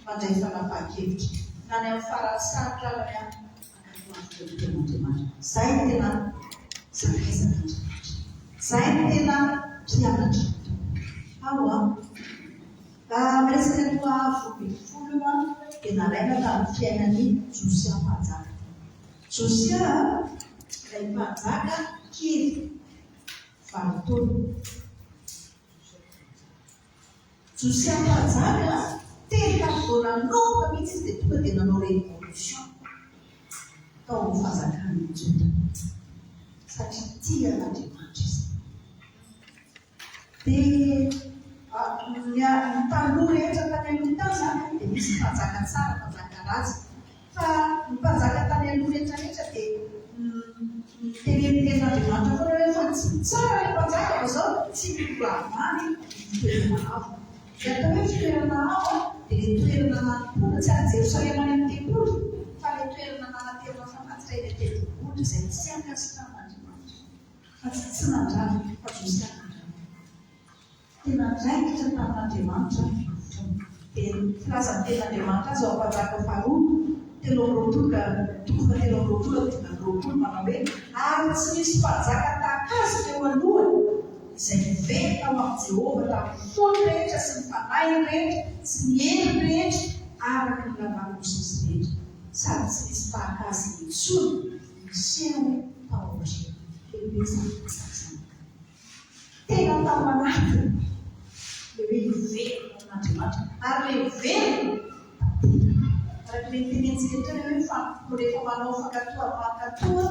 mandray fanapahan-kevitra. Na ny amin'ny farany sarotra arany an ankatoaviko ny tenin'Andriamanitra. Zay no tena sakaizan'Andriamanitra. Zay no tena mpianatry ny Tompo. Ao an. Raha miresaka an'io avo 12 io an, dia nalaina tamin'ny fiainan'i Josia mpanjaka. Josia ilay mpanjaka kely, valo taona. Josia mpanjaka, teraka vao nanomboka mihitsy izy dia tonga dia nanao révolution tao amin'ny fanjakan'i Joda. Satria tia an'Andriamanitra izy. Dia ny taloha rehetra tany aloha tany izany dia misy mpanjaka tsara, mpanjaka ratsy. Fa ny mpanjaka tany aloha rehetra rehetra dia nitenenin'Andriamanitra foana hoe fa tsy tsara ilay mpanjaka fa izao tsy noravany ny fitoerana avo. Ny atao hoe fitoerana avo dia ilay toerana nanompoana, tsy any Jerosalema any amin'ny tempoly, fa ilay toerana nanaterana fanatitra eny an-tendrombohitra izay tsy ankasitrahan'Andriamanitra. Fa tsy tsy nandrava fa Josia nandrava. Tena raikitra tamin'Andriamanitra ny fony. Dia ny filazan'ny tenin'Andriamanitra azy ao amin'ny Mpanjaka faharoa 23 ka toko fahatelo amby roapolo andininy 20 manao hoe, Ary tsy nisy mpanjaka tahaka azy teo alohany, izay niverina ho amin'i Jehovah tamin'ny fony rehetra sy ny fanahiny rehetra sy ny heriny rehetra araka ny lalàn'i Mosesy rehetra, sady tsy nisy tahaka azy intsony niseho tao aoriany. Lehibe izany mpanjaka izany. Tena tao anatiny ilay hoe hiverina amin'Andriamanitra, ary ilay hiverina tanteraka. Araka ilay nitenentsika teo ilay hoe fa rehefa manao fankatoa mankatoa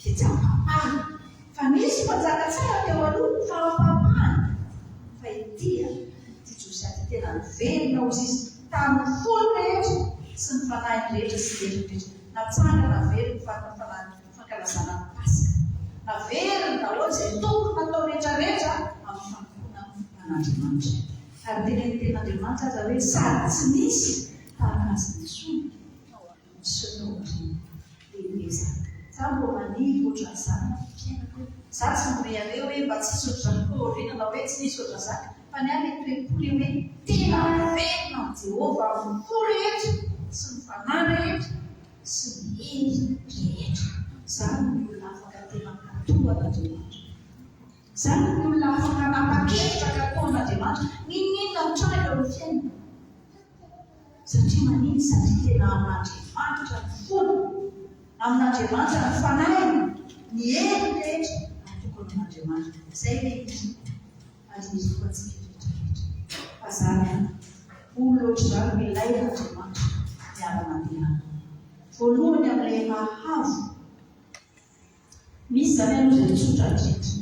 dia tsy ampahapahana. Fa nisy mpanjaka tsara teo aloha fa ampahapahana. Fa ity, ity Josia ity tena niverina hozy izy tamin'ny fony rehetra sy ny fanahiny rehetra sy ny heriny rehetra. Natsangana velona ny fanahiny. fankalazana ny Paska. Naveriny daholo izay tokony natao rehetra rehetra amin'ny fanompoana an'Andriamanitra. Ary tenenin'ny tenin'Andriamanitra aza hoe sady tsy nisy tahaka azy intsony niseho tao aoriana. Lehibe izany. Za mbo maniry ohatran'izany ny fiainako hoe za tsy mirehareha hoe mba tsisy ohatr'izany koa aoriana na hoe tsy nisy ohatran'izany fa ny ahy ilay toe-po ilay hoe tena velona amin'i Jehovah amin'ny fo rehetra sy ny fanahy rehetra sy ny hery rehetra. Izany ny olona afaka tena hankatò an'Andriamanitra. Izany ny olona afaka hanapa-kevitra hankatò an'Andriamanitra, n'inon'inona mitranga eo amin'ny fiainany. Satria maninona? Satria tena amin'Andriamanitra ny fony, amin'Andriamanitra ny fanahiny, ny heriny rehetra atokony amin'Andriamanitra. Izay ilay izy. Ary iriko antsika rehetra rehetra. Fa zany an! Olona ohatr'izany no ilain'Andriamanitra miara-mandeha aminy. Voalohany amin'ilay mahavo, misy izany aloha izay tsotra indrindra,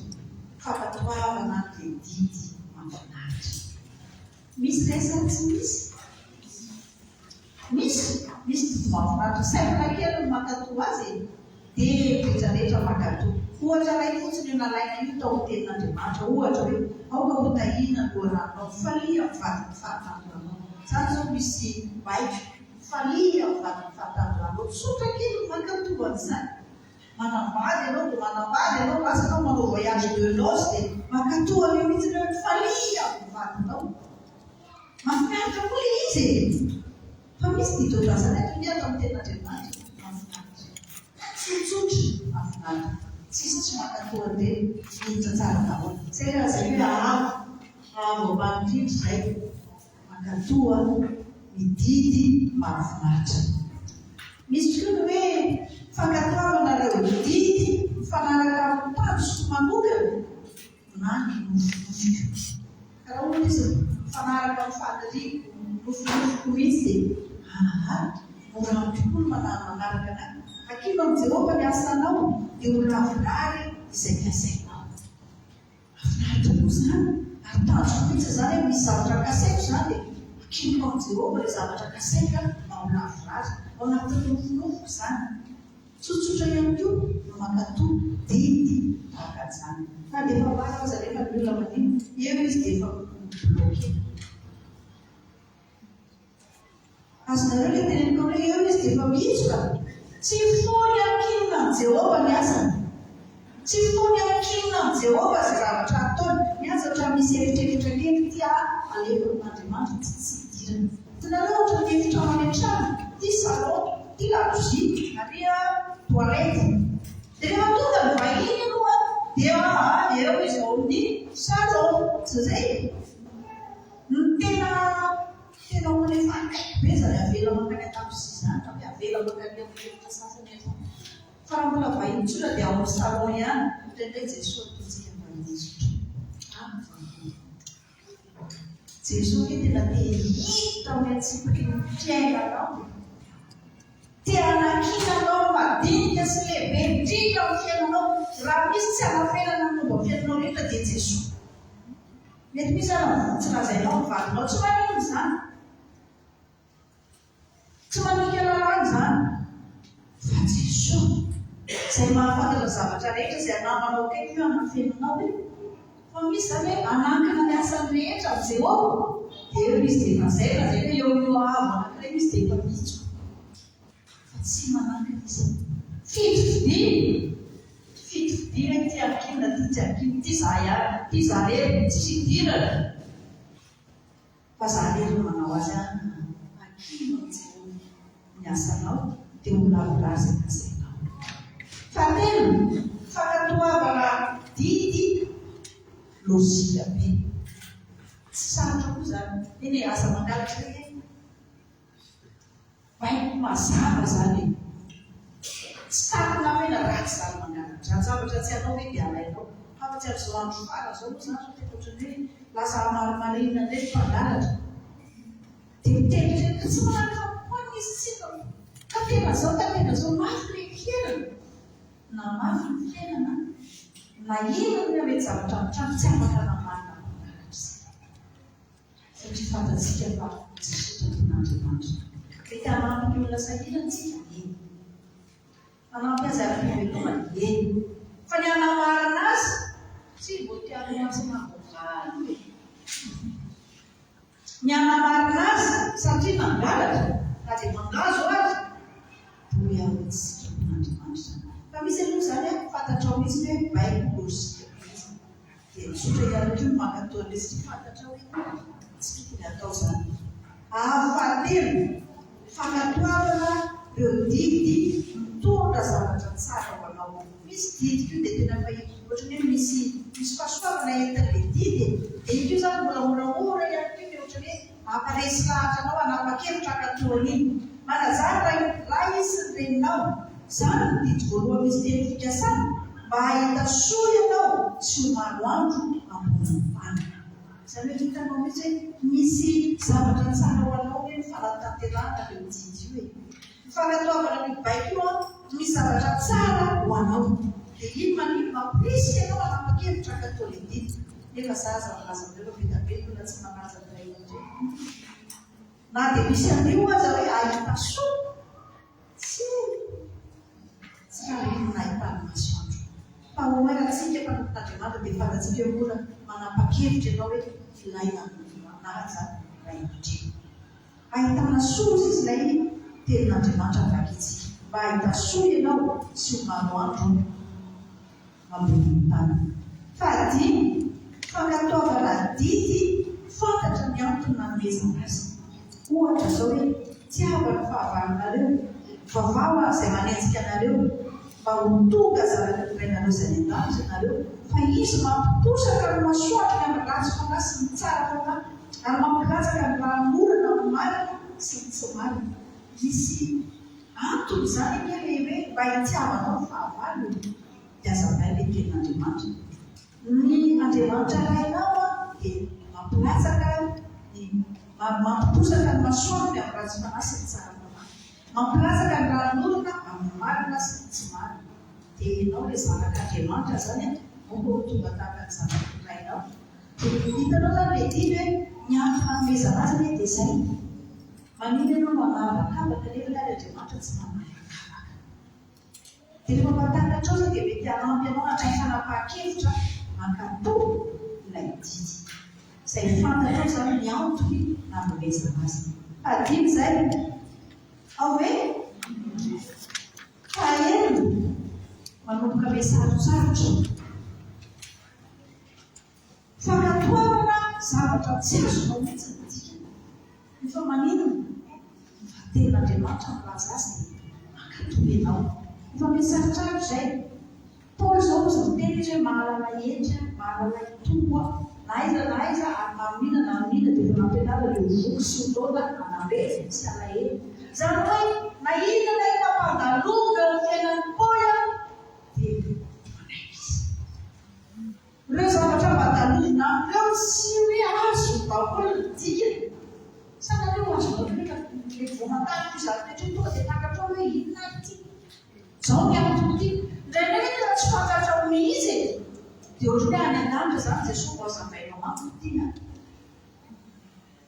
fankatoavana ilay didy mahafinaritra. Misy ve sa tsy misy? Misy, misy didy mahafinaritra. Simple kely ny mankatò azy e. Dia rehetra rehetra mankatò. Ohatra iray fotsiny io nalaina io tao amin'ny tenin'Andriamanitra. Ohatra hoe, aoka ho tahiana ny loharanonao, mifalia amin'ny vadin'ny fahatanoranao. Izany izao misy baiko, mifalia amin'ny vadin'ny fahatanoranao. Tsotra kely ny mankatò an'izany. Manambady ianao vao manambady ianao, lasa ianao manao voyage de noces dia mankatò an'io mihitsy hoe mifalia amin'ny vadinao. Mahafinaritra koa ilay izy e! Fa misy didy ohatran'izany ato ny ato amin'ny tenin'Andriamanitra. Mahafinaritra. Tsotsotra, mahafinaritra. Tsisy tsy mankatò an'ireny, miditra tsara daholo. Izay ilay lazaiko hoe avo, avo ambany indrindra izay. Mankatò ny didy mahafinaritra. Misy koa ny hoe fankatoavana ireo didy mifanaraka amin'ny tanjoko manokana. na ny nofinofiko. Ka raha ohatra izy mifanaraka amin'ny faniriako, ny nofinofiko mihitsy dia aa, mora amiko koa ny manaraka an'ahy. Ankino amin'i Jehovah ny asanao, dia ho lavorary izay kasainao. Mahafinaritra koa izany, ary tanjoko mihitsy izany hoe misy zavatra kasaiko izany dia ankiniko amin'i Jehovah ilay zavatra kasaiko mba ho lavorary. Ao anatin'ny nofinofiko izany. Tsotsotra ihany koa no mankatò didy tahaka an'izany. Na dia efa maro aza anefa ny olona manino, eo izy dia efa mi-bloquer. Azonareo ilay teneniko hoe eo izy dia efa mihitsoka? Tsy foiny ankinina amin'i Jehovah ny asany. Tsy foiny ankinina amin'i Jehovah izay zavatra ataony. Ny azy ohatran'ny misy efitrefitra kely ity ah, alefa amin'Andriamanitra ity tsy idirana. Hitanareo ohatran'ny efitrano any an-trano, ity salon, ity lakozia, ary toilette. Dia rehefa tonga ny vahiny aloha dia eo izy ao amin'ny salon. Tsy izay? Ny tena tena olona efa akaiky be izany avela mankany an-dakozia izany, raha hoe avela mankany amin'ny efitra sasany any. Fa raha mbola vahiny tsotra dia ao amin'ny salon ihany. Indraindray Jesoa ataontsika vahiny tsotra. Any vahiny. Jesoa anie tena te hiditra amin'ny antsipiky ny fiainanao. Te hanakiana anao ny madinika sy lehibe indrindra amin'ny fiainanao. Raha misy tsy hanafenana ny momba ny fiainanao rehetra dia Jesoa. Mety misy ara tsy lazainao ny vadinao, tsy maninona izany. Tsy manika lalàna izany. Izay mahafantatra ny zavatra rehetra, izay namanao akaiky io hanafenanao e. Fa misy izany hoe hanankina ny asany rehetra amin'i Jehovah, dia eo izy dia efa izay, lazaina hoe eo amin'io haavo anankiray io izy dia efa mihitsoka. Fa tsy manankina izy. Fidifidina, fidifidina ity ankinina, ity tsy ankinina, ity za ihany, ity za irery, tsisy idirana. Fa za irery no manao azy an! Ankino amin'i Jehovah ny asanao dia ho lavorary izay kasainao. Fahatelo, fankatoavana didy lojika be. Tsy sarotra koa izany. Eny e, aza mangalatra e! Baiko mazava izany e! Tsy takona hoe na ratsy izany mangalatra. Izany zavatra tsy anao ve dia alainao? Afa-tsy amin'izao andro farany izao moa izany sao tena ohatran'ny hoe lasa hamarimarihina indray ny mpangalatra. Dia miteniteny ka tsy manakam-poanina izy tsinona. Ka tena izao ka tena izao, mafy ilay fiainana. Na mafy ny fiainana, na inona na mety zavatra mitranga, tsy afaka namarina mpangalatra isika. Satria fantatsika fa tsy sitrapon'Andriamanitra. Mety hanampy ny olona sahirana isika, eny. Hanampy azy ara-pivelomana, eny. Fa ny hanamarina azy, tsy voatery ho atsy mahavoafaha aloha e. Ny hanamarina azy, satria nangalatra, na dia mangazo aza, dia hoe tsy sitrapon'Andriamanitra izany. Fa misy aloha izany an, fantatrao mihitsy hoe baiko lojika be izy. Dia tsotra ihany koa ny mankatò an'ilay satria fantatrao hoe tsy tokony hatao izany. Avo fahatelo, fankatoavana ireo didy mitondra zavatra tsara ho anao. Misy didy koa dia tena fahita ohatran'ny hoe misy misy fahasoavana entin'ilay didy e. Dia iny koa izany mbola moramora ihany koa ny ohatran'ny hoe hamparesy lahatra anao hanapa-kevitra hankatò an'iny. Manajà ny ray ray sy ny reninao. Izany no didy voalohany misy teny fikasana, mba hahita soa ianao sy ho maro andro ambonin'ny tany. Izany hoe hitanao mihitsy hoe misy zavatra tsara ho anao ve ny fanatanterahana an'io didy io e. Ny fankatoavana an'io baiko io an, misy zavatra tsara ho anao. Dia iny maninona? Mampirisika anao hanapa-kevitra hankatò ilay didy. Nefa za aza milaza aminareo fa be dia be ny olona tsy manaja ny ray aman-dreniny. Na dia misy an'io aza hoe hahita soa, Tsia, tsy rariny ny nahitany masoandro. Fa ho antsika mpanompon'Andriamanitra dia fantatsika hoe mora manapa-kevitra ianao hoe ilaina ny manaja ray aman-dreny. Ahitana soa hozy izy ilay tenin'Andriamanitra vakintsika. Mba hahita soa ianao sy ho maro andro ambonin'ny tany. Fahadimy, fankatoavana didy fantatra ny antony nanomezana azy. Ohatra izao hoe, Tiava ny fahavalonareo, vavaho ary izay manenjika anareo, mba ho tonga zanaky ny Rainareo izay any an-danitra ianareo, fa Izy mampiposaka ny masoandrony amin'ny ratsy fanahy sy ny tsara fanahy, ary mampilatsaka ny ranonorana amin'ny marina sy ny tsy marina. Misy antony izany anie ilay hoe mba hitiavanao ny fahavalo e! Dia azavaina ilay tenin'Andriamanitra. Ny Andriamanitra Rainao dia mampilatsaka ny mampiposaka ny masoandrony amin'ny ratsy fanahy sy ny tsara fanahy. Mampilatsaka ny ranonorana amin'ny marina sy ny tsy marina. Dia ianao ilay zanak'Andriamanitra izany an, aoka ho tonga tahaka ny zanaky ny Rainao. Dia hitanao izany ilay didy hoe ny antony nanomezana azy anie dia izay. Maninona ianao no hanavakavaka nefa ary Andriamanitra tsy manavakavaka. Dia rehefa mba takatrao izay dia mety hanampy anao handray fanapahan-kevitra hankatò ilay didy. Izay fantatrao izany ny antony nanomezana azy. Fahadimy izay. Ao ve? Fahaenina, manomboka miha-sarotsarotra. Fankatoavana zavatra tsy azonao mihitsy ny dikany. Nefa maninona? Fa tenin'Andriamanitra milaza azy dia mankatò ianao. Efa mety sarotsarotro izay. Paoly izao ozy niteny izy hoe mahalala hendry aho, mahalala hitombo aho, na aiza na aiza ary na amin'inona na amin'inona dia efa nampianarina ireo voky sy ho noana, hanambe sy halahelo. Izany hoe na inona na inona hampandalovina ny fiainan'i Paoly dia manaiky izy. Ireo zavatra mba dalovina amin'ireo tsy hoe azony daholo ny dikany. Sa nareo azonareo ve ka le vao mandalo io zavatra io tonga dia takatrao hoe inona ary ity? Zao ny antony ity. Indraindray ve tena tsy fantatrao mihitsy e! Dia ohatran'ny hoe any an-danitra izany Jesoa vao hazavainao amiko ity na.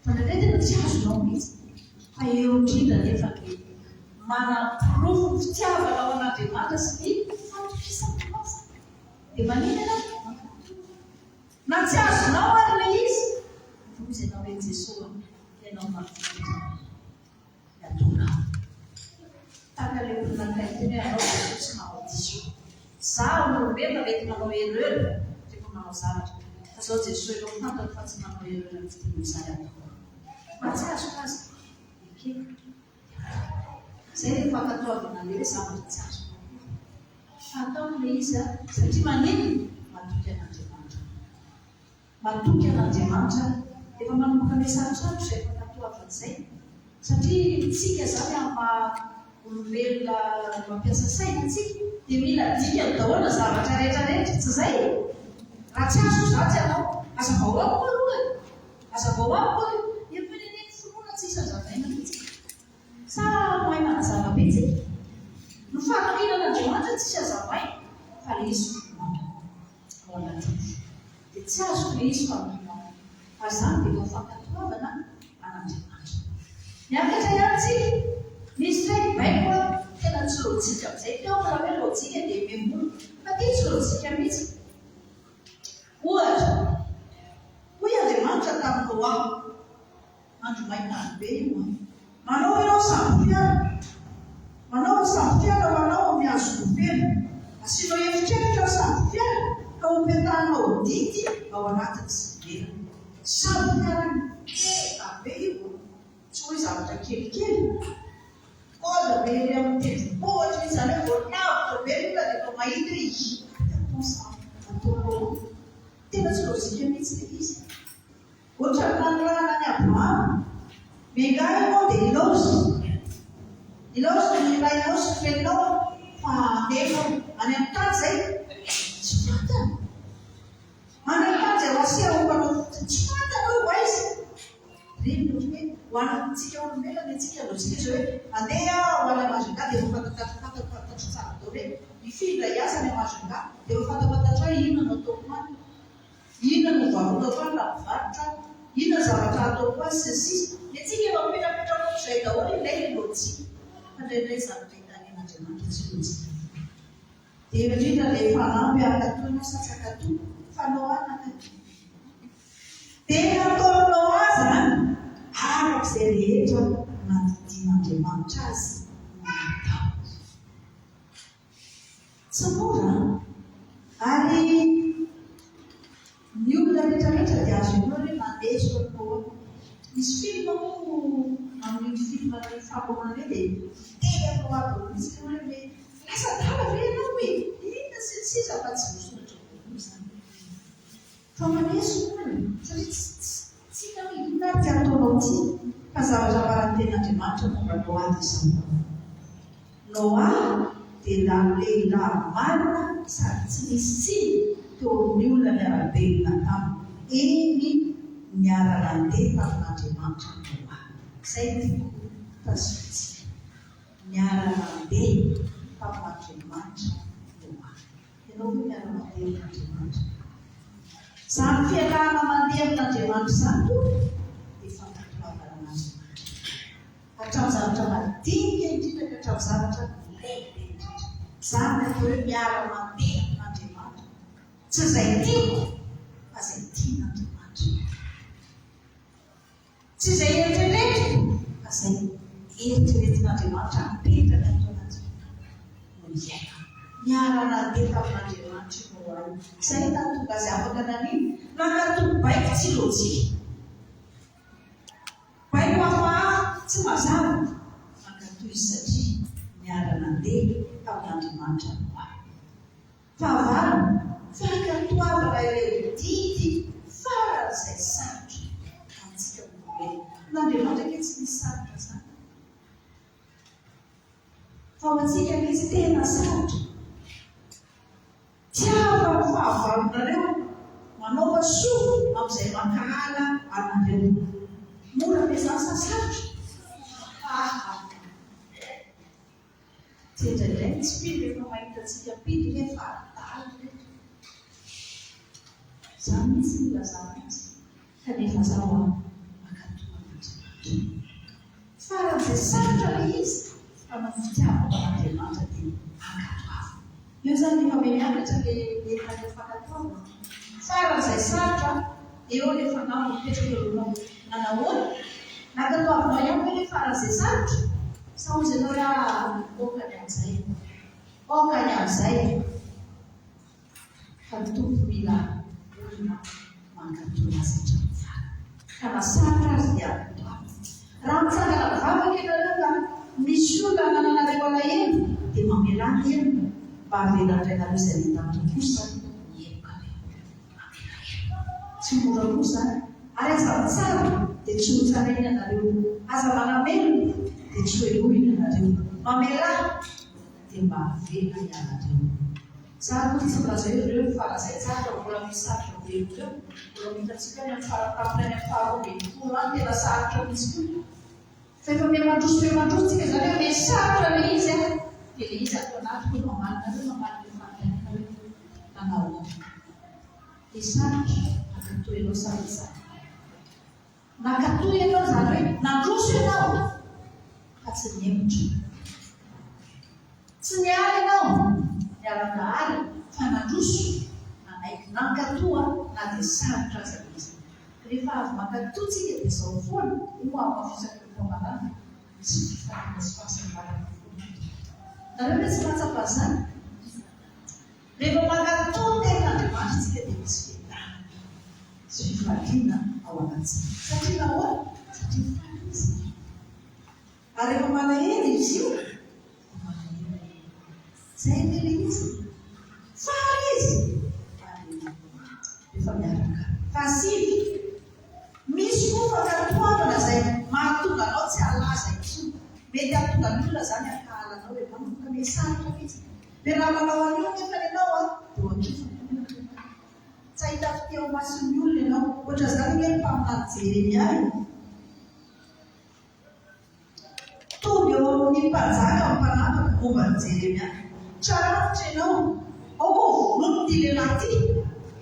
Fa indraindray tena tsy azonao mihitsy. Fa eo indrindra anefa ny manaporofo ny fitiavanao an'Andriamanitra sy ny. Fatokisana anao izany. Dia maninona ianao? Mankatò. Na tsy azonao ary ilay izy, fa hoy ianao hoe, Jesoa, Ianao mahavita ny ataonao. Tahaka ilay olona anankiray niteny hoe, Anao Jesoa tsy manao diso. Izaho olombelona mety manao erreur rehefa manao zavatra, fa izao Jesoa Ianao fantako fa tsy manao erreur mihitsy dia noho izany ataoko. Na tsy azoko aza, ekeko dia ataoko. Izay ilay fankatoavana ilay hoe zavatra tsy azoko akory. Fa ataoko ilay izy satria maninona? Matoky an'Andriamanitra aho. Matoky an'Andriamanitra aho. Efa manomboka mihasarosarotra izay fankatoavana izay. Satria tsika izany amin'ny maha olombelona mampiasa saina antsika dia mila dikany daholo ny zavatra rehetra rehetra. Tsy izay? Raha tsy azoko izaho tsy hanao. Hazavao amiko aloha e! Hazavao amiko aloha. Nefa anie ny finoana tsisy hazavaina mihitsy e! Sa mahay manazava be tsika? Ny fahatokiana an'Andriamanitra tsisy hazavaina fa le izy finoana ao anatin'ny fo. Dia tsy azoko le izy fa mino aho. Ary izany dia efa fankatoavana an'Andriamanitra. Miakatra ihany tsika. Misy hoe baiko a, tena tsy lojika amin'izay. Teo raha hoe lojika dia memona. Fa ty tsy lojika mihitsy. Ohatra, hoy Andriamanitra tamin'i Noa, Andro maintany be io an. Manao ianao sambo fiara. Manao sambo fiara ho anao amin'ny hazo gofera. Asianao efitrefitra ny sambo fiara ka hopetahanao dity ao anatiny sy ivelany. Sambo fiara ngeda be io an. Tsy hoe zavatra kelikely. Code be ery amin'ny tendrombohitra mihitsy, izany hoe vao lavitra be ny olona dia efa mahita hoe inona ity sambo ataonao io. Tena tsy lojika mihitsy ilay izy. Ohatran'ny nanirahana an'i Abrahama. Miangaha ianao dia ilaozy. Ilaozy ny rainao sy ny reninao fa handeha ianao. Any amin'ny tany izay tsy fantany. Any amin'ny tany izay ho asehoko anao fotsiny. Tsy fantany hoe ho aiza. Ireny no hoe ho antsika olombelona ny antsika lojika izao hoe handeha aho ho any Majunga dia efa fantatratra fantatro fantatro tsara daholo hoe hifindra hiasa any Majunga dia efa fantapantatrao hoe inona no ataoko any. Inona no varotako any raha mpivarotra aho? Inona ny zavatra hataoko any sy ny sisa Ny antsika efa mipetrapetraka ohatr'izay daholo ilay ny lojika. Fa indraindray ny zavatra itarihan'Andriamanitra tsy lojika. Dia indrindra ilay fanamby hankatò ianao sa tsy hankatò? Fa Noa nankatò. Dia nataon'i Noa izany araka izay rehetra nandidian'Andriamanitra azy no nataony. Tsy mora an! Ary ny olona rehetra rehetra dia azo inoana hoe mandeha sur Noa. Misy film moa amin'iny film ny famoronana iny dia miteny an'i Noa daholo mihitsy ny olona hoe lasa adala ve ianao e? Inona sy ny sisa fa tsy voasoratra voalohany izany. Fa maneso ny olona satria tsy tsy hita hoe inona ary ity ataonao ity fa ny zavatra ambaran'ny tenin'Andriamanitra momba an'i Noa dia izao. Noa dia lehilahy marina sady tsy nisy tsiny teo amin'ny olona niara-belona taminy, eny niara-nandeha tamin'Andriamanitra Noa. Izay no tiako hotazomintsika. Niara-nandeha tamin'Andriamanitra Noa. Ianao ve miara-mandeha amin'Andriamanitra? Izany fiarahana mandeha amin'Andriamanitra izany tompoko dia fankatoavana an'Andriamanitra. Hatramin'ny zavatra madinika indrindra ka hatramin'ny zavatra lehibe indrindra. Izany no atao hoe miara-mandeha amin'Andriamanitra. Tsy izay tiako fa izay tian'Andriamanitra. Tsy izay eritreretiko fa izay eritreretin'Andriamanitra apetrany ato anatiko no iainako. Niara-nandeha tamin'Andriamanitra io Noa io. Izay no nahatonga azy afaka nanino? Nankatò baiko tsy lojika. Baiko hafahafa, tsy mazava. Nankatò izy satria niara-nandeha tamin'Andriamanitra Noa. Fahavalo, fankatoavana ireo didy faran'izay sarotra amintsika olombelona. Amin'Andriamanitra ange tsy misy sarotra izany. Fa ho antsika mihitsy tena sarotra. Tiava ny fahavalonareo, manaova soa amin'izay mankahala anareo. Mora ve izany sa sarotra? Haha. Tsy indraindray ny tsy mpino rehefa mahita antsika mpino hoe efa adala ireto. Izany mihitsy no ilazana azy. Kanefa izaho an, mankatò an'Andriamanitra. Faran'izay sarotra ilay izy, fa noho ny fitiavako an'Andriamanitra dia ankatoaviko. Io izany efa miha-miakatra ilay entana fankatoavana. Faran'izay sarotra, eo ilay fanamby mipetraka eo alohanao. Nanahoana? Nankatoavinao ihany ve ilay faran'izay sarotra? Sa hozy ianao hoe ah, aoka ny amin'izay. Aoka ny amin'izay. Fa ny Tompo mila olona mankatò azy hatramin'ny farany. Ka na sarotra aza dia ankatoavina. Raha mitsangana mivavaka ianareo ka misy olona anananareo alahelo dia mamelà ny helony mba havelan-dRainareo izay any an-danitra kosa ny helokareo. Mamelà heloka. Tsy mora koa izany. Ary aza mitsara dia tsy hotsaraina ianareo. Aza manamelona dia tsy hohelohina ianareo. Mamelà dia mba havela ianareo. Za akory tsy milaza hoe ireo no faran'izay tsara fa mbola misy sarotra be ireo, mbola ho hitantsika any amin'ny faratampony any amin'ny faharoa 12 any tena sarotra mihitsy koa. Fa efa miha mandroso miha mandroso tsika izany hoe miha sarotra ilay izy an, dia ilay izy ato anatiko no mamaly nareo mamaly ilay fanontaniana hoe nanao ahoana. Dia sarotra hankatò ianao sa tsy sarotra? Nankatò ianao izany hoe nandroso ianao fa tsy nihemotra. Tsy niala ianao, niara-nahala fa nandroso, nanaiky nankatò na dia sarotra aza ilay izy. Rehefa avy mankatò tsika dia izao foana, hoy hamafisako eto am-pamarana, misy fifaliana sy fahasambarana foana. Nareo ve tsy mahatsapa an'izany? Rehefa mankatò ny Tenin'Andriamanitra isika dia misy fiadanana sy fifaliana ao anatintsika. Satria nahoana? Satria faly Izy. Ary rehefa malahelo Izy io, dia malahelo. Izay anie ilay izy. Faly Izy. Ary rehefa miaraka. Fahasivy, misy koa fankatoavana izay mahatonga anao tsy halaza intsony. Mety hahatonga ny olona izany hankahala anao hoe manomboka miha-sarotra mihitsy. Dia raha manao an'io nefa ianao an, dia ho akifiny koa ny olona. Tsy hahita fitia ao imason'ny olona ianao. Ohatran'izany ange ny mpaminany Jeremia e. Tonga eo amin'ny mpanjaka ny mpanapaka momba an'i Jeremia. Traravitra ianao. Aoka ho vonoina ity lehilahy ity.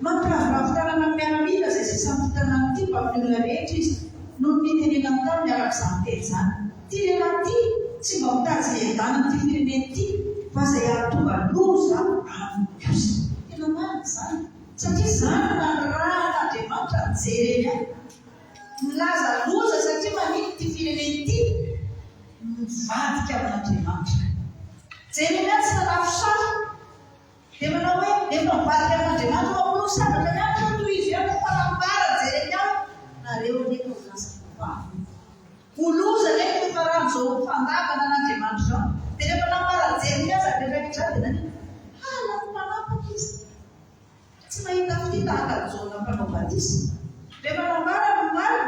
Mampiraviravy tanana ny miaramila izay sisa amin'ity tanàna ity mbamin'ny olona rehetra izy, noho ny nitenenany taminy araka izany teny izany. Ity lehilahy ity tsy mba mitady izay hiadanan'ity firenena ity, fa izay hahatonga loza aminy kosa. Tena marina izany, satria izany no nanirahan'Andriamanitra an'i Jeremia. Milaza loza satria maninona ity firenena ity mivadika amin'Andriamanitra. Jeremia tsy nanafosafo. Dia manao hoe, Efa mivadika amin'Andriamanitra ho ampolo sabatra ihany ireo, tohizo ihany fa nambara Jeremia hoe, Nareo anie ka ho lasa vavy. Ho loza anie ny fiafaran'izao fandavana an'Andriamanitra izao. Dia rehefa nambara Jeremia izany rehetra rehetra izany dia naninona? Halan'ny mpanapaka izy. Tsy nahita fitia tahaka an'i Jaona Mpanao Batisa. Rehefa nambara ny marina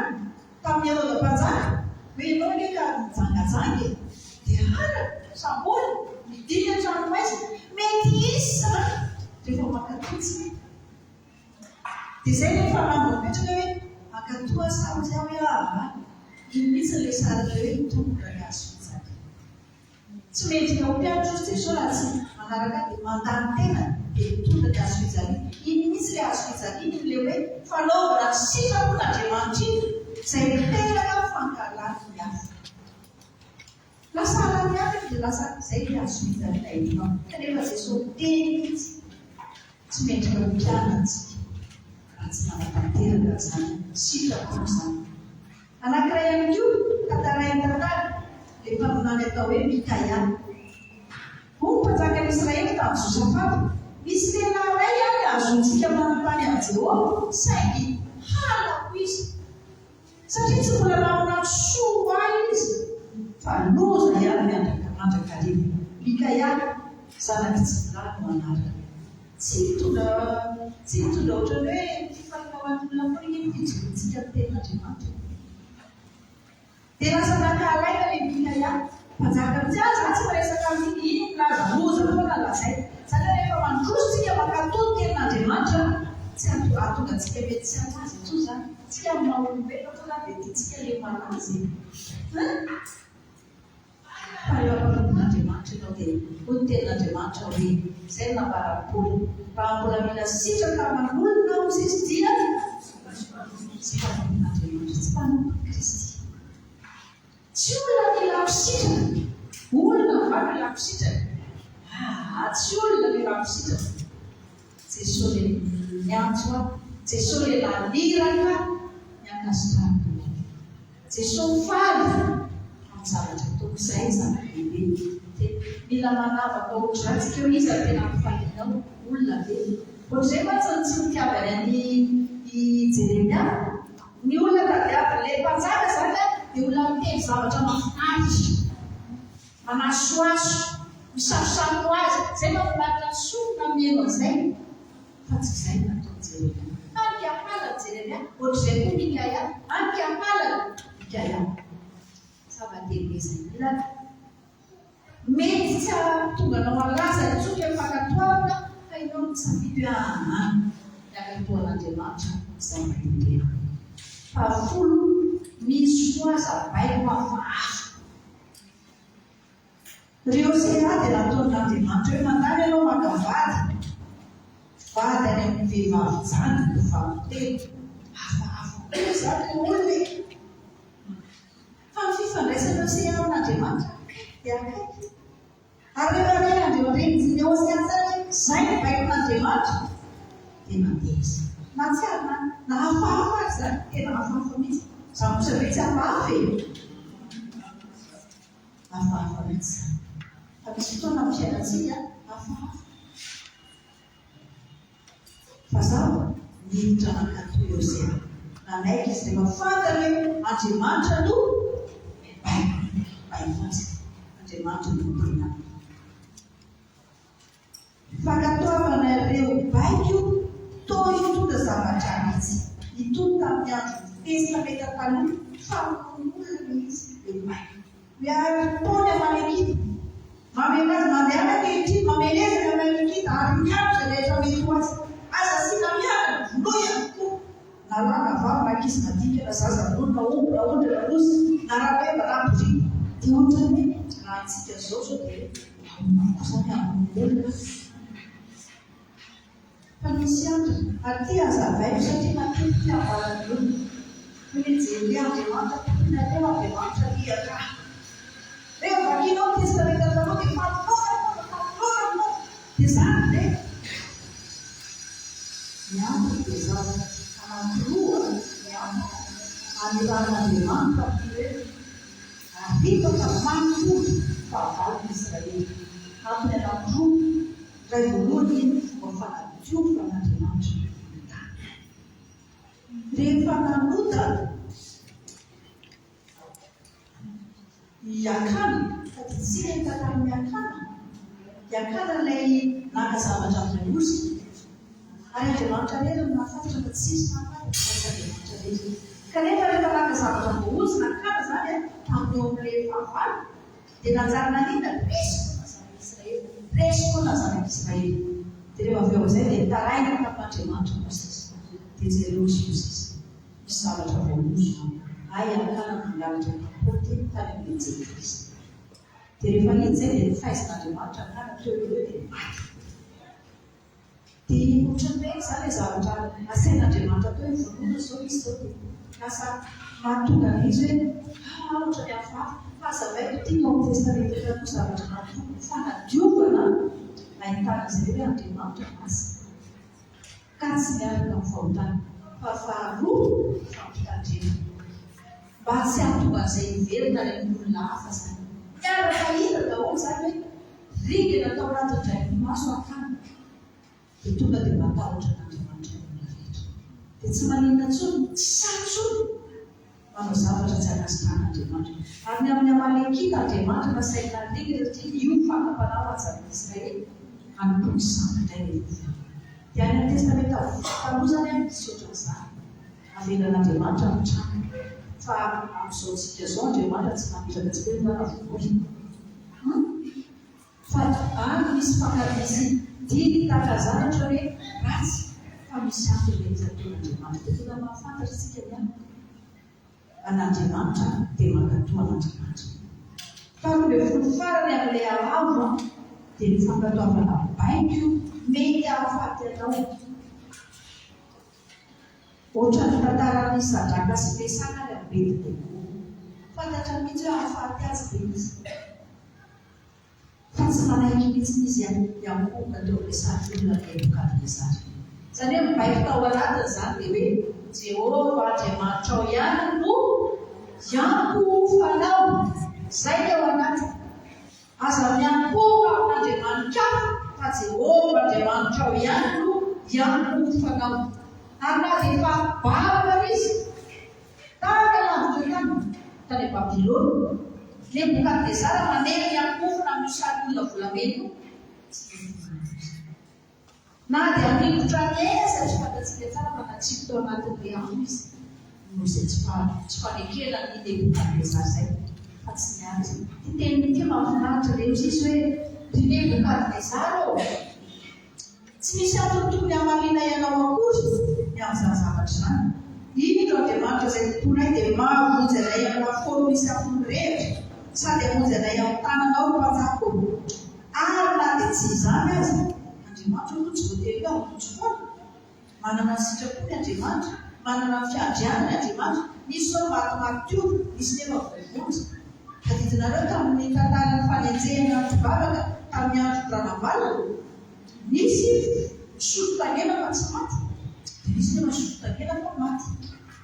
tamin'i Heroda Mpanjaka hoe ianao ange ka nijangajanga e, dia halany, samboriny, midiny an-tranomaizina. Mety hisy izany rehefa mankatò tsika. Dia izay ilay fanamby mipetraka hoe hankatò aho sa hozy aho hoe aa, iny mihitsy ilay sarin'ilay hoe mitondra ny hazo fijaliana. Tsy mendrika ho mpianatra hozy Jesoa raha tsy manaraka ahy dia mandà ny tenany dia mitondra ny hazo fijaliana. Iny mihitsy ilay hazo fijaliana iny ilay hoe fanaovana ny sitrapon'Andriamanitra iny izay miteraka fankahalana ny hafa. Lasa halan'ny hafa iny dia lasa izay ilay hazo fijaliana entinao. Kanefa Jesoa miteny mihitsy tsy mendrika ho mpianatsika raha tsy manatanteraka izany sitrapony izany. Anankiray ihany koa, tantarain'ny tantara, ilay mpaminany atao hoe Mikaia. Hoy ny mpanjakan'i Israely tamin'i Josafata, Misy lehilahy iray any ahazoantsika manontany an'i Jehovah, saingy halako izy, satria tsy mbola naminany soa ho ahy izy, fa loza ihany mandrakariva. Mikaia, zanak'i Jimla no anarany. Tsy hitondra tsy hitondra ohatran'ny hoe fifaliana ho an'ny olona foana ange ny fijoroantsika amin'ny tenin'Andriamanitra e. Dia lasa nankahalaina ilay Mikaia, mpanjaka mihitsy, ah za tsy miresaka amin'iny, iny milaza loza foana lazainy. Izany hoe rehefa mandroso tsika mankatò ny tenin'Andriamanitra, tsy hahatonga antsika mety tsy halaza intsony izany. Tsika amin'ny maha olombelona moa izany dia tiantsika ilay malaza e. Hein? Fa eo am-panompoan'Andriamanitra ianao dia hoy ny tenin'Andriamanitra hoe, izay no nambaran'i Paoly, raha mbola mila sitraka aman'olona hozy izy dia tsy mpanompon'Andriamanitra, tsy mpanompon'i Kristy. Tsy olona no ilako sitraka, olona va no ilako sitraka? Aa! Aa tsy olona ve raha misitrana? Jesoa le niantso ahy, Jesoa le naniraka ahy ny hankasitrahako ny olona. Jesoa faly amin'ny zavatra ataoko, izay zava-dehibe. Dia mila manavaka ohatr'izany tsika hoe iza no tena ampifalianao, olona ve? Ohatr'izay mantsy ny tsy nitiavany an'i i Jeremia. Ny olona tadiavin'ilay mpanjaka izany dia olona miteny zavatra mahafinaritra. Manasohaso, misafosafo ho azy, izay mahafinaritra ny sofina mihaino an'izay, fa tsy izay no nataon'i Jeremia. Hany ka halan'i Jeremia, ohatr'izay koa Mikaia, hany ka halan'i Mikaia. Zava-dehibe izay ilana. Mety tsy hahatonga anao halaza intsony ilay fankatoavana, fa ianao no misafidy hoe aa, ny hankatò an'Andriamanitra zava-dehibe amiko. Fahafolo, misy koa aza baiko hafahafa. Ry Hosea dia nataon'Andriamanitra hoe mandany ianao maka vady, vady any amin'ny vehivavy janga mpivaro-tena. Hafahafa koa izany ry olona e! Fa ny fifandraisan'i Hosea amin'Andriamanitra akaiky dia akaiky. Ary rehefa ren'Andriamanitra, ren'i Hosea tsara hoe izay no baikon'Andriamanitra, dia nandeha izy. Na tsy ary na, na hafahafa ary izany, tena hafahafa mihitsy. Izaho kosa ve tsy hafahafa e? Hafahafa mihitsy izany. Fa misy fotoana amin'ny fiainantsika hafahafa. Fa zaho niditra nankatò i Hosea. Nanaiky izy rehefa fantany hoe Andriamanitra no baiko, baiko azy. Andriamanitra no miteny aminy. Fankatoavana ireo baiko toa hitondra zavatra ratsy. Itony tamin'ny andron'ny Testamenta Taloha, famonoana mihitsy ireo baiko. Miara-po ny Amalekita. Mamela azy mandehana ankehitriny, mameleza ny Amalekita ary miaro izay rehetra mety ho azy. Aza asiana miadana, vonoy avokoa, na lahy na vavy, na ankizy madinika, na zaza minono, na omby, na ondry, na osy, na rameva, na boriky. Dia ohatran'ny hoe raha antsika izao izao dia hoe ahoana koa izany hamono olona? Fa misy antony, ary ity hazavaiko satria matetika ambaran'ny olona, hoy ny Jeremia, Andriamanitra tomponareo, Andriamanitra rihatra ahy. Rehefa vakinao ny Testamenta Taloha dia famonoana foana, famonoana foana. Dia izany ve? Ny antony dia izao, anankiroa ny antony anirahan'Andriamanitra amin'ireo aripaka manontolo fahavalon'i Israely. Antony anankiroa. Iray voalohany ny fomba fanadiovan'Andriamanitra ny tany. Rehefa nanota i Akana, tadidintsika ny tantaran'i Akana, i Akana ilay naka zavatra avy voaozona, ary Andriamanitra irery no nahafantatra fa tsy nisy nahafantatra fa tsy Andriamanitra irery. Kanefa rehefa naka zavatra voaozona Akana izany tamin'ny eo amin'ilay fahavalo, Dia nanjary naninona? Resy foana zanak'Israely. Resy foana zanak'Israely. Dia rehefa avy eo amin'izay dia nitaraina tamin'Andriamanitra Mosesy. Dia jereo hozy Mosesy, misy zavatra voaozona. Hay Akana nangalatra kapoty tany amin'ny anjely Kristy. Dia rehefa hita izay dia nofaizin'Andriamanitra Akana teo no eo dia maty. Dia ohatran'ny hoe izany ilay zavatra asain'Andriamanitra atao hoe vonoina izao izy izao dia lasa mahatonga mihitsy hoe ah ohatran'ny hafahafa. Fa hazavaiko ity ny ao amin'ny Testamenta Taloha zavatra anankiroa fanadiovana ahitana izay hoe Andriamanitra masina ka tsy miaraka amin'ny fahotana. Fa faharoa fampitandremana mba tsy hahatonga an'izay hiverina any amin'ny olona hafa izany. Miaraka hita daholo izany hoe Ringana tao anatin'ny draim-pimaso Akana, dia tonga dia matahotra an'Andriamanitra ny olona rehetra. Dia tsy maninona intsony, tsy sahy intsony manao zavatra tsy ankasitrahan'Andriamanitra. Ary ny amin'ny Amalekita, Andriamanitra nasainy naringana satria io fakam-panahy ho an'ny zanak'Israely hanompo ny sampy indray rehefa avy eo. Dia any amin'ny Testamenta Taloha izany misy ohatran'izany. Avelan'Andriamanitra mitranga. Fa amin'izao tsika izao Andriamanitra tsy mametraka antsika hoe miala vonoy. Hum? Fa any misy faka misy didy tahaka zavatra hoe ratsy fa misy antony ilay izy ataon'Andriamanitra. Dia mila mahafantatra isika ny an an'Andriamanitra dia mankatò an'Andriamanitra. Faharoa ambin'ny folo farany amin'ilay haavo an, dia ny fankatoavana baiko mety hahafaty anao. Ohatran'ny tantaran'i Sadraka sy Mesaka ary Abednego. Fantatra mihitsy hoe hahafaty azy ilay izy. Fa tsy nanaiky mihitsy izy hiankohoka teo amin'ilay sarin'olona Nebokadnezara. Izany hoe mibaiko tao anatiny izany dia hoe, Jehovah Andriamanitrao ihany no hiankohofanao. Izay ny ao anatiny. Aza miankohoka amin'andriamani-kafa fa Jehovah Andriamanitrao ihany no hiankohofanao. Ary na dia efa babo ary izy, Tany alavitra tany, tany Babylona, Nebokadnezara manery ny ankohofana amin'io sarin'olona volamena io. Tsy mety manao izany. Na dia haningotra ny ainy aza, tsy fantatsika tsara fa natsipy tao anatin'ilay afo izy noho izay tsy tsy fanekena an'i Nebokadnezara izay, fa tsy niala izy. Ity teniny ity mahafinaritra ilay izy hoe, Ry Nebokadnezara ô! Tsy misy antony tokony hamaliana ianao akory ny amin'izany zavatra izany. Indro, Andriamanitra izay tomponay dia mahavonjy anay amin'ny lafaoro misy afo mirehitra, sady hamonjy anay amin'ny tananao, ry mpanjaka ô. Ary na dia tsy izany aza, Andriamanitra moa tsy voatery hoe hamonjy foana. Manana ny sitrapony Andriamanitra, manana ny fiandrianany Andriamanitra. Nisy izao maty maritiora, nisy nefa voavonjy. Tadidinareo tamin'ny tantaran'ny fanenjehana ny mpivavaka tamin'ny andron'i Ranavalona? Nisy nisotro tangena fa tsy maty, dia nisy nefa nisotro tangena fa maty.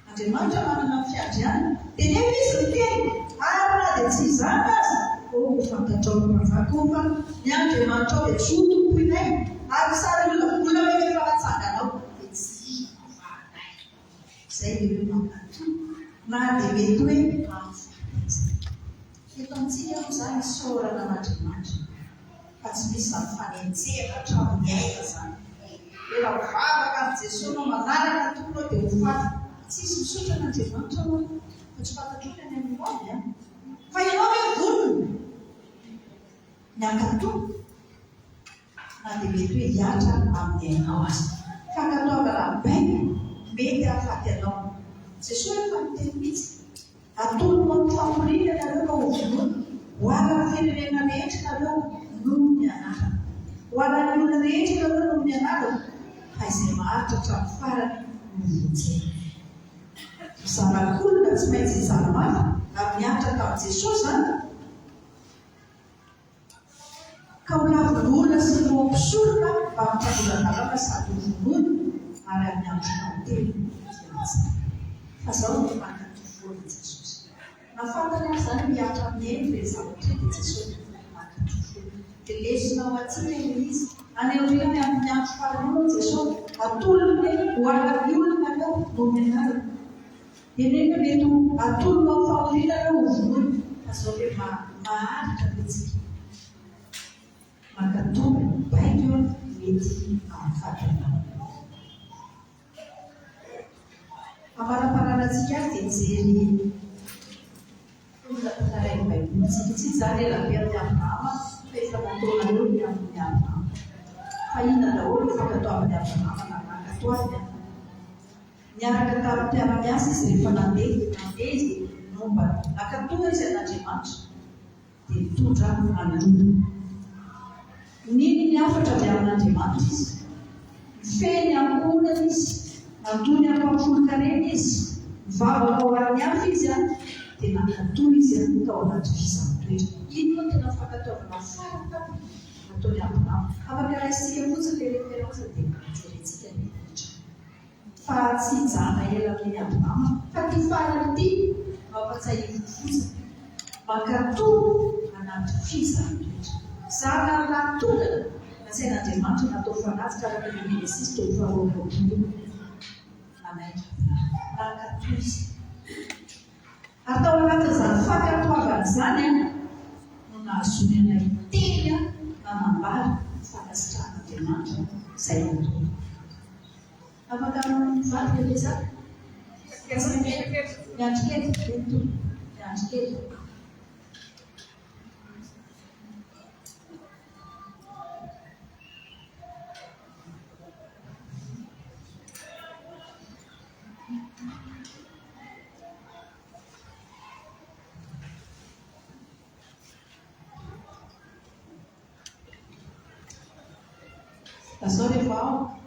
Andriamanitra manana ny fiandrianany. Dia nefa izy niteny, ary na dia tsy izany aza, ô ho fantatrao ry mpanjaka ô fa ny Andriamanitrao dia tsy ho tompoinay, ary ny sarin'olona volamena efa natsanganao dia tsy hivavahanay. Izay ilay hoe mankatò, na dia mety hoe hahafaty aza. Eto amintsika moa izany isaorana an'Andriamanitra fa tsy misy izany fanenjehana hatramin'ny aina izany. Rehefa mivavaka amin'i Jesoa ianao manaraka ny Tomponao dia ho faty. Tsisy misaotra an'Andriamanitra hoa fa tsy fantatrao ny any amin'ny ho avy an. Fa ianao ve vonona ny hankatò na dia mety hoe hihatra amin'ny ainao aza. Fankatoavana baiko mety hahafaty anao. Jesoa efa niteny mihitsy. Atolony ho amin'ny fahoriana ianareo ka hovonoina, ho halan'ny firenena rehetra ianareo noho ny anarako. Ho halan'ny olona rehetra ianareo noho ny anarako, fa izay maharitra hatramin'ny farany no hovonjena. Zanak'olona tsy maintsy hijaly mafy ary nihatra tamin'i Jesosy izany. Ka ho lavin'olona sy ny loha mpisorona mbamin'ny mpanora-dalàna sady ho vonoina, ary amin'ny andro fahatelo dia hatsangana. Fa zao no mankatò foana Jesosy. Na fantany ary izany mihatra amin'ny ainy ireny zavatra ireny dia Jesosy mankatò foana. Dia lesona ho antsika ilay izy. Any aoriana any amin'ny andro farany eo hoy Jesosy, atolony ho an'ny olona nareo noho ny anarako. Eny eny mety ho atolona ho fahoriana ireo ho vonoina fa zao ve maharitra ve tsika mankatò baiko eo mety ahafaty anao. Hamaramparanantsika azy dia mijery olona tantarain'ny baiboly tsika. Tsy hijaly ela be amin'i Abrahama fa efa nataonareo ny amin'i Abrahama. Fa inona daholo ny fankatoavan'i Abrahama na nankatoaviny an? Niaraka tamin'ny mpiara-miasa izy rehefa nandeha. Nandeha izy dia nomba. Nankatò izy an'Andriamanitra, dia nitondra an'i Lota. Nino ny hafatra avy amin'Andriamanitra izy. Nifehy ny ankohonany izy. Nandoa ny ampahafolon-karena izy. Nivavaka ho an'ny hafa izy, dia nankatò izy tao anaty fizahan-toetra. Inona no tena fankatoavana farany tampony nataon'i Abrahama? Afaka raisintsika fotsiny ilay référence dia jerentsika ny rehetra. Fa tsy hijanona ela amin'iny Abrahama, fa ity farany ity no ampatsiahiviko fotsiny. Mankatò anaty fizahan-toetra. Zanany lahy tokana nasain'Andriamanitra natao fanatitra araka ny Genesisy toko faharoa amby roapolo. Nanaiky Abrahama. Nankatò izy. Ary tao anatin'izany fankatoavana izany no nahazoany an'ilay teny nanambara ny fankasitrahan'Andriamanitra izay nataony. Afaka mivadika ve za? Miandry kely, eny tompoko, miandry kely. Lazao rehefa ao.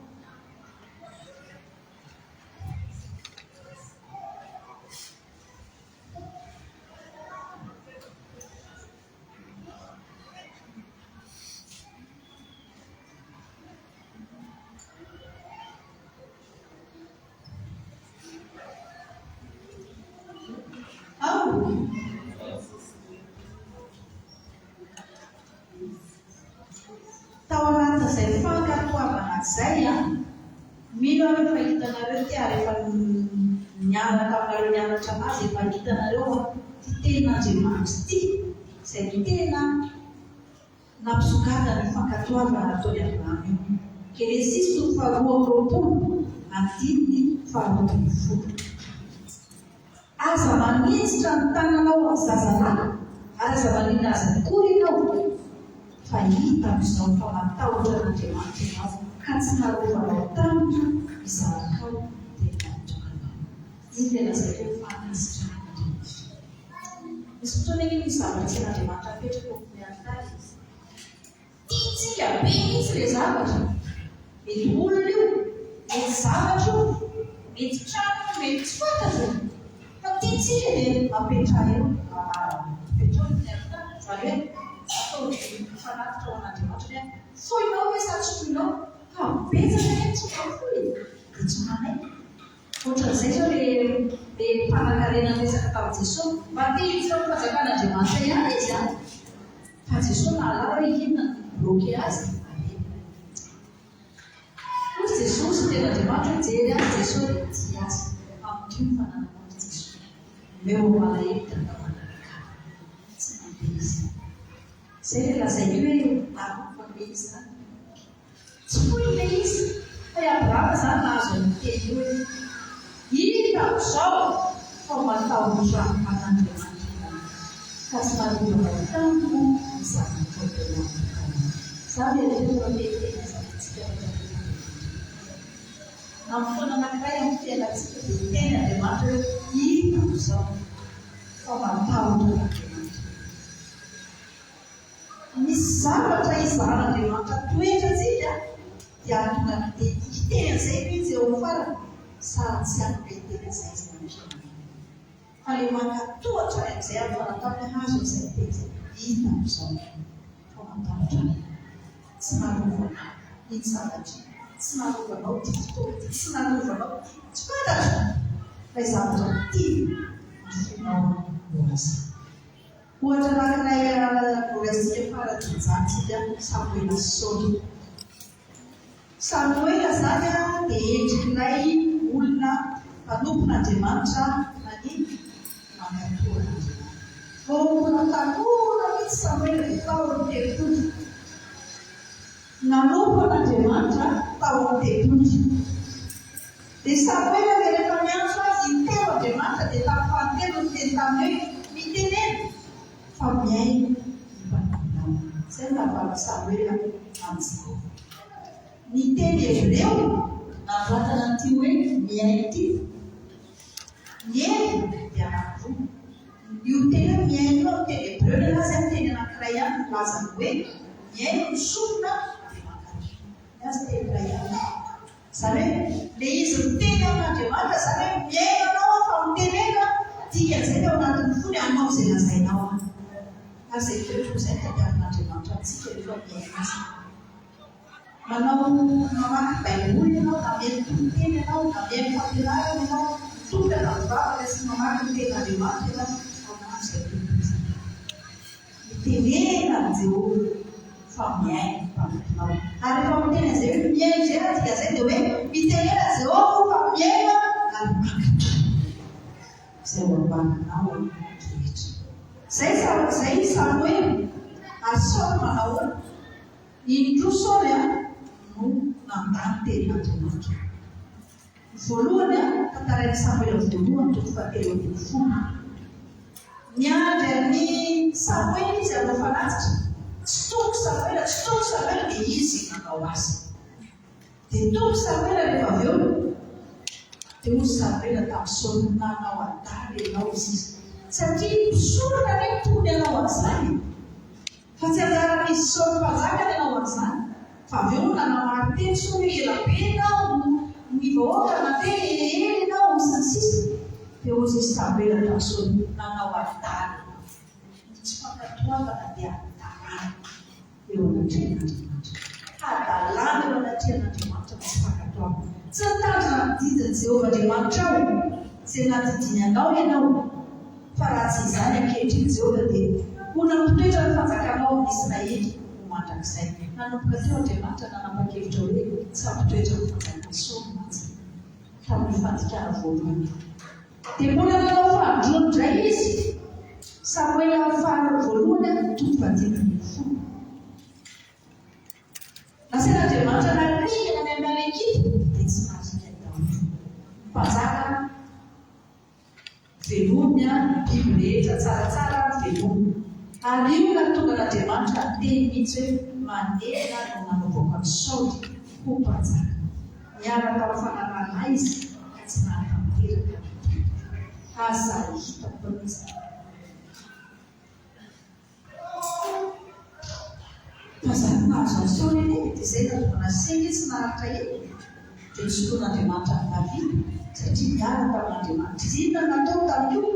hianatra anazy efa hitanareo an, ity tenin'Andriamanitra ity izay tena nampisongadina ny fankatoavana nataon'i Abrahama io. Genesisy toko faharoa amby roapolo andininy faharoa ambin'ny folo. Aza maninjitra ny tananao amin'ny zazalahy, ary aza maninona azy akory ianao, fa hita amin'izao fa matahotra an'Andriamanitra ianao, ka tsy narovanao tamiko ny zanakao dia natokanao. Iny ilay lazaiko hoe fankasitrahan'Andriamanitra. Misy fotoana anie misy zavatra tsy hain'Andriamanitra apetraka eo amin'ny alitara e. Tiantsika be mihitsy ilay zavatra. Mety olona io, mety zavatra io, mety trano io, mety tsy fantatro e. Fa tiantsika dia apetraho eo, apetraho eo ny alitara. Izany hoe ataovy fanatitra ho an'Andriamanitra hoe foinao ve sa tsy foinao? Fa betsaka anie ny tsy mahafoy e, dia tsy manaiky. Ohatran'izay izao le le mpanankarena niresaka tamin'i Jesoa. Mba te hiditra amin'ny fanjakan'Andriamanitra ihany izy an! Fa Jesoa nahalala hoe inona no mi-bloquer azy, harena. Hoy Jesosy tenin'Andriamanitra hoe jery azy Jesoa dia tia azy. Famontio ny fanananao ry Jesoa. Omeo ho malahelo dia atao manaraka ahy. Tsy mandeha izy. Izay ilay lazaiko hoe arovana ve izany? Tsy fohy ilay izy, fa i Abrahama izany nahazo an'io teny io hoe, Hitako izao fa matahotra an'Andriamanitra ianao, ka tsy narovanao tamiko ny zanakao teo an-tokanao. Izaho mieritreritra fa te-hiteny an'izany amintsika rehetra ve Andriamanitra? Amin'ny fotoana anankiray amin'ny fiainantsika dia hiteny Andriamanitra hoe, Hitako izao fa matahotra an'Andriamanitra ianao. Misy zavatra izahan'Andriamanitra toetra antsika dia hahatonga ny dia hiteny an'izay ve izy eo amin'ny farany sa tsy afaka hiteny an'izay izy mandritra ny fiainany? Fa ilay mankatò hatrany amin'izay amin'ny fanataony hahazo an'izay teny izay hita amin'izao fa matahotra ahy. Tsy narovanao iny zavatra iny, tsy narovanao ity fotoana ity, tsy narovanao ity, tsy fantatro ilay zavatra tiany ny fonao ho azy. Ohatra anankiray noraisintsika farany dia izany isika Samoela sy Saoly. Samoela izany dia endrik'ilay olona mpanompon'Andriamanitra naninona? Nankatò an'Andriamanitra. Vao mbola tanora mihitsy Samoela dia tao amin'ny tempoly. Nanompo an'Andriamanitra tao amin'ny tempoly. Dia Samoela dia rehefa niantso azy intelo Andriamanitra dia tamin'ny fahatelo niteny taminy hoe, Mitenena, fa mihaino ny mpanomponao. Izay no navalin'i Samoela an'i Jehovah. Ny teny hebreo nanoratana an'ity hoe mihaino ity, ny heviny dia anankiroa. Io teny hoe mihaino io amin'ny teny hebreo nefa azy teny anankiray ihany milaza ny hoe mihaino ny sofina dia mankatò. Ny azy teny iray ihany. Izany hoe ilay izy miteny amin'Andriamanitra izany hoe mihaino anao aho fa mitenena, dikan'izay ny ao anatin'ny fony hanao izay lazainao aho. Ary izay toetra izay no tadiavin'Andriamanitra amintsika rehefa mihaino Azy. Manao mamaky Baiboly ianao, na mihaino toriteny ianao, na mihaino fampianarana ianao, mitokana mivavaka sy mamaky ny Tenin'Andriamanitra ianao, manano izay toetra izay. Mitenena amin'i Jehovah fa mihaino ny mpanomponao. Ary rehefa miteny an'izay hoe mihaino izay raha dikan'izay dia hoe mitenena Jehovah fa mihaino ary mankatò izay ho ambaranao rehetra. Izay izay i Samoela. Ary Saoly manao ahoana? Indroa Saoly no nandà ny tenin'Andriamanitra. Ny voalohany, tantarain'i Samoela voalohany toko fahatelo ambin'ny folo. Niandry an'i Samoela izy hanao fanatitra. Tsy tonga Samoela, tsy tonga Samoela, dia izy nanao azy. Dia tonga Samoela rehefa avy eo. Dia hoy Samoela tamin'i Saoly, Nanao adala ianao, hoy izy, satria ny mpisorona anie no tokony hanao an'izany e! Fa tsy anjaran'izy Saoly mpanjaka ny hanao an'izany. Fa avy eo nanamari-teny Saoly hoe ela be ianao no ny vahoaka nandeha ela ianao sy ny sisa Dia hoy izy Samoela tamin'i Saoly, Nanao adala ianao. Ny tsy fankatoavana dia hadalana eo anatrehan'Andriamanitra. Hadalana eo anatrehan'Andriamanitra ny tsy fankatoavana. Tsy nitandrina ny didin'i Jehovah Andriamanitrao izay nandidiany anao ianao. Fa raha tsy izany, ankehitriny Jehovah dia ho nampitoetra ny fanjakanao amin'ny Israely ho mandrakizay. Nanomboka teo Andriamanitra nanapa-kevitra hoe tsy hampitoetra ny fanjakan'i Saoly mantsy, tamin'io fandikana voalohany io. Dia mbola nanao fahandroany indray izy. Samoela faharoa voalohany toko fahadimy ambin'ny folo. Nasain'Andriamanitra naringana ny Amalekita, dia tsy naringany daholo. Mpanjaka velominy ny biby rehetra tsaratsara velominy. Ary io nahatonga an'Andriamanitra niteny mihitsy hoe manenina no nanaovako an'i Saoly ho mpanjaka. Niala tamin'ny fanarahana ahy izy ka tsy nahatanteraka ny teniko. Aza hitako anie izany. Fa izany nahazo an'i Saoly anie dia izay nahatonga azy saingy tsy naharitra ela dia nosoloan'Andriamanitra an'i Davida satria niala tamin'Andriamanitra izy. Inona no nataony tamin'io?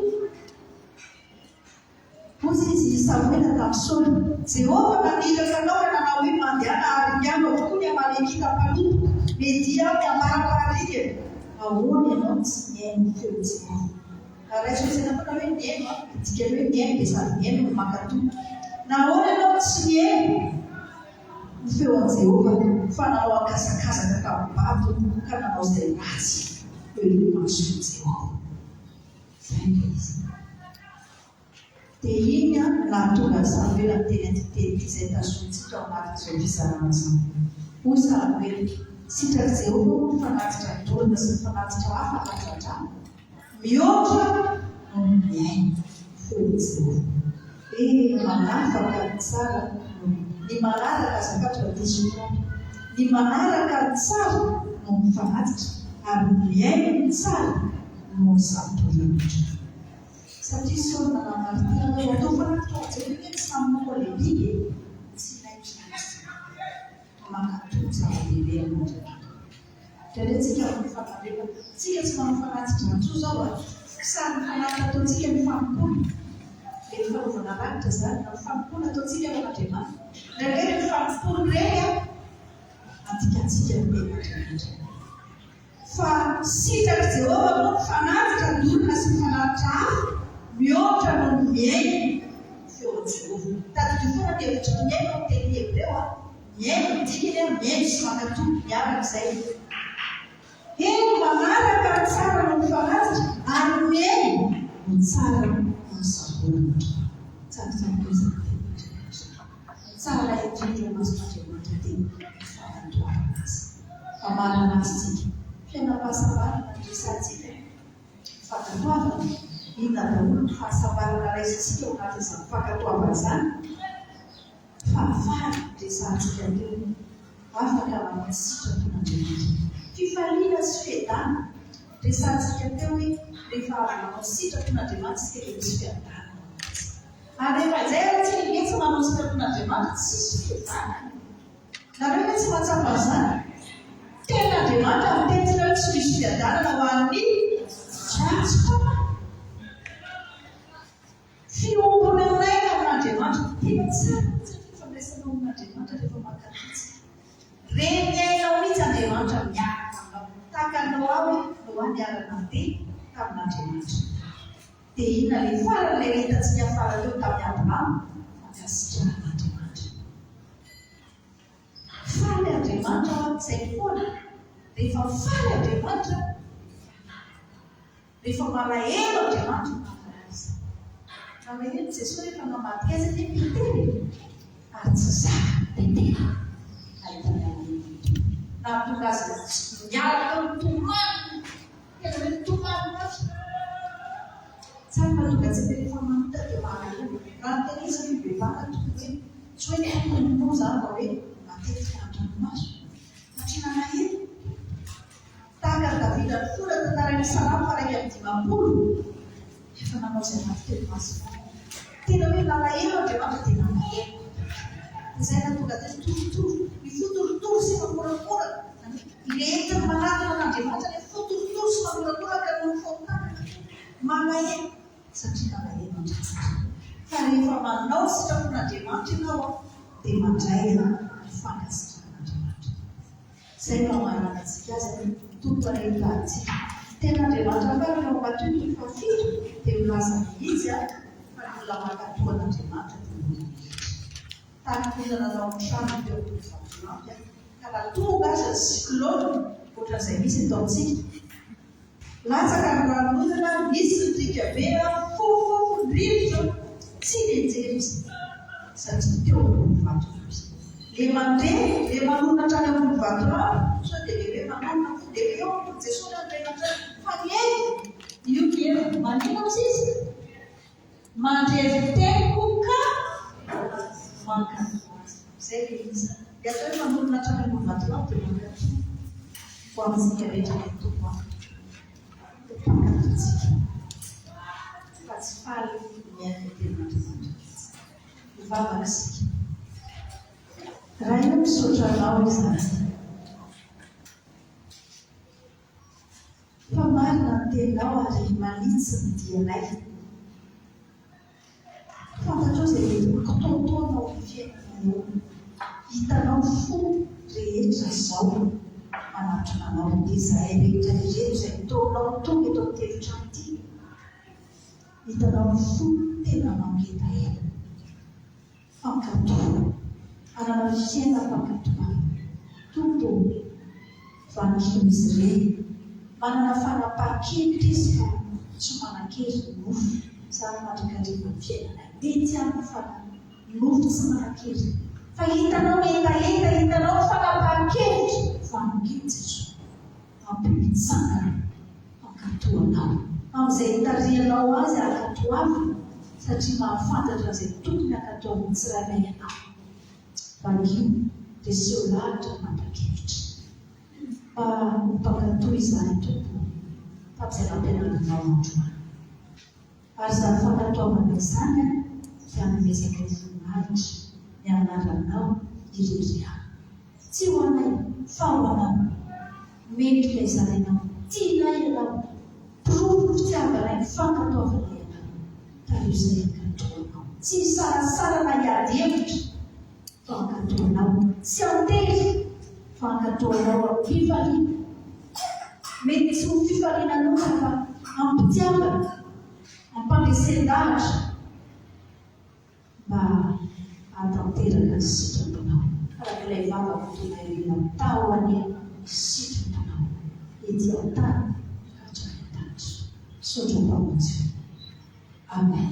Hoy izy i Samoela tamin'i Saoly, Jehovah naniraka anao ka nanao hoe, 'Mandehana haringano avokoa ny Amalekita mpanompoko, Media ny ambara-paharingana. Ahoana ianao no tsy nihaino ny feon'i Jehovah? Raha raiso an-tsaina foana hoe mihaino an, ny dikan'ny hoe mihaino dia sady mihaino no mankatò. Nahoana ianao no tsy nihaino ny feo an'i Jehovah fa nanao ankazakazaka tamin'ny babo ka nanao izay ratsy eo imason'i Jehovah? Izay ilay izy. Dia iny no nahatonga an'i Samoela niteny an'ity teny ity izay tazonintsika ao anatin'izao fizarana izao. Hoy Samoela, Sitrak'i Jehovah hono ny fanatitra dorana sy ny fanatitra hafa handrandrana, mihoatra noho ny mihaino ny feon'i Jehovah. Dia manafaka ny tsara noho ny manaraka, azafady fa diso ihany, ny manaraka ny tsara noho ny fanatitra, ary ny mihaino ny tsara noho ny sampy-bolamena. Satria Saoly nanamari-tena tao atao fanatitra ho an'i Jehovah anie tsy namono an'ilay biby e! Tsy ilaiko izany izany. Mankatò ny zava-dehibe amin'Andriamanitra. Indraindray tsika manao fanandremana. Tsika tsy manao fanatitra intsony izao a! Sary ny fanatitra ataontsika ny fanompoana. Ilay fanaovana raritra izany na ny fanompoana ataontsika ho an'Andriamanitra. Indraindray ireny fanompoana ireny a, andikantsika ny tenin'Andriamanitra. Fa sitrak'i Jehovah moa ny fanatitra dorana sy ny fanatitra hafa mihoatra noho ny mihaino ny feon'i Jehovah. Tadidio foana ny hevitry ny mihaino amin'ny teny hebreo a. Mihaino ny dikany a, mihaino sy mankatò miaraka izay. Heno manaraka ny tsara noho ny fanatitra ary ny mihaino no tsara noho ny samborana. Tsarotsaroiko izany tenin'Andriamanitra. Tsara indrindra eo imason'Andriamanitra dia ny fankatoavana azy. Famarana azy tsika. Fiainam-pahasambarana no resahantsika. Fankatoavana. Inona daholo ny fahasambarana raisintsika ao anatin'izany fankatoavana izany? Fahafahana no resahantsika teo. Afaka manao ny sitrapon'Andriamanitra. Fifaliana sy fiadanana. Resahantsika teo hoe rehefa avy manao ny sitrapon'Andriamanitra isika dia misy fiadanana ao anatintsika. Ary rehefa izay ary tsika ange tsy manao ny sitrapon'Andriamanitra, tsisy fiadanana. Nareo ve tsy mahatsapa an'izany? Tenin'Andriamanitra miteny tsika hoe tsy misy fiadanana ho an'ny ratsy fanahy. Fiombonan'aina amin'Andriamanitra. Tena tsara mihitsy ny fifandraisanao amin'Andriamanitra rehefa mankatò tsika. Ren'ny ainao mihitsy Andriamanitra miaraka aminao. Tahaka an'i Noa hoe Noa niara-nandeha tamin'Andriamanitra. Dia inona ilay farany ilay hitantsika farany teo tamin'i Abrahama? Fankasitrahan'Andriamanitra. Faly Andriamanitra ao an-tsainy foana. Rehefa faly Andriamanitra, rehefa malahelo Andriamanitra, mankalaiza izy. Nalahelo Jesoa rehefa namadika azy anie Petera e! Ary tsy zakan'i Petera nahita ny alahelon'ny Tompo. Nahatonga azy niala tao nitomany, tena hoe nitomany mafy. Tsara mahatonga antsika rehefa manota dia malahelo. Raha ny tena izy ny fibebahana tokony hoe tsy hoe tokony moa izany fa hoe matetika an-dranomaso satria nalahelo. Tahaka an'i Davida nifona tantarain'ny Salamo faha 51, efa nanao izay ratsy teo imasonao. Tena hoe nalahelo Andriamanitra dia nalahelo. Izay nahatonga azy torotoro, ny fo torotoro sy mamorakoraka. Ilay entiny manatona an'Andriamanitra ilay fo torotoro sy mamorakoraka noho ny fahotana. Malahelo satria nalahelo Andriamanitra. Fa rehefa manao ny sitrapon'Andriamanitra ianao dia mandray ny fankasitrahan'Andriamanitra. Izay no hamaranantsika azy ny Tompo anie hitahy antsika. Ny tenin'Andriamanitra farany ao Matio toko fahafito dia milaza mihitsy fa ny olona mankatò an'Andriamanitra dia olona rehetra. Tahaka ny olona nanao ny tranony teo ambony vatolampy ka raha tonga aza ny cyclone ohatran'izay misy eto amintsika. Latsaka ny ranonorana, nisy ny riaka be, fofofofo ny rivotra, tsy nianjera izy satria teo ambony vatolampy. Le mandre, le manorina hatrany ambony vatolampy, sao dia le hoe manorina koa dia le eo ambony Jesoa no andriamanitra fa ny heviny, io ny heviny, maninona ozy izy? Mandre ny teniko ka mankatò azy. Izay ilay izy. Ilay atao hoe manorina hatrany ambony vatolampy dia mankatò. Ho amintsika rehetra ilay Tompo an. Ho mpankatò tsika. Fa tsy faly mihaino ny tenin'Andriamanitra mihitsy. Hivavaka isika. Ray o, misaotra Anao izahay. Fa marina ny teninao ary manitsy ny dianay. Fantatrao izay mety ho kitoatoana ao amin'ny fiainanay ao. Hitanao ny fo rehetra izao manatona anao. Izahay rehetra ireto izay nitaonao tonga eto amin'ity efitrano ity. Hitanao ny fo tena mangetaheta. Mpankatò. Hanana fiainam-pankatoavana. Tompo ô, vakio izy ireny. Manana fanapahan-kevitra izy fa tsy manan-kery ny nofo. Izany mandrakariva ny fiainanay. Mety ihany ny fanahy. Nofo tsy manan-kery. Fa hitanao ny hetaheta, hitanao ny fanapahan-kevitra. Vakio Jesoa. Ampio hitsangana hankatò anao. Amin'izay nitarihanao azy hankatoavina, satria mahafantatra an'izay tokony hankatoavin'ny tsirairay ianao. Vakio, reseho lahatra ny mandrakevitra. Mba ho mpankatò izahay, Tompo ô, tamin'izay nampianarinao androany. Ary izany fankatoavana izany dia hanomezanao voninahitra ny anaranao irery ihany. Tsy ho anay, fa ho anao. Mendrika izany ianao. Tianay ianao. Porofon'ny fitiavanay ny fankatoavanay anao. Tariho izay hankatò anao. Tsy hisalasala na hiady hevitra, fa hankatò anao. Tsy an-tery, fa hankatò anao am-pifaliana. Mety tsy ho fifaliana loatra, fa am-pitiavana, am-pandresen-dahatra. Mba hahatanteraka ny sitraponao. Araka ilay vavaka tonga Atao anie ny sitraponao ety an-tany ka hatrany an-danitra. Misaotra Mpamonjy o. Amen.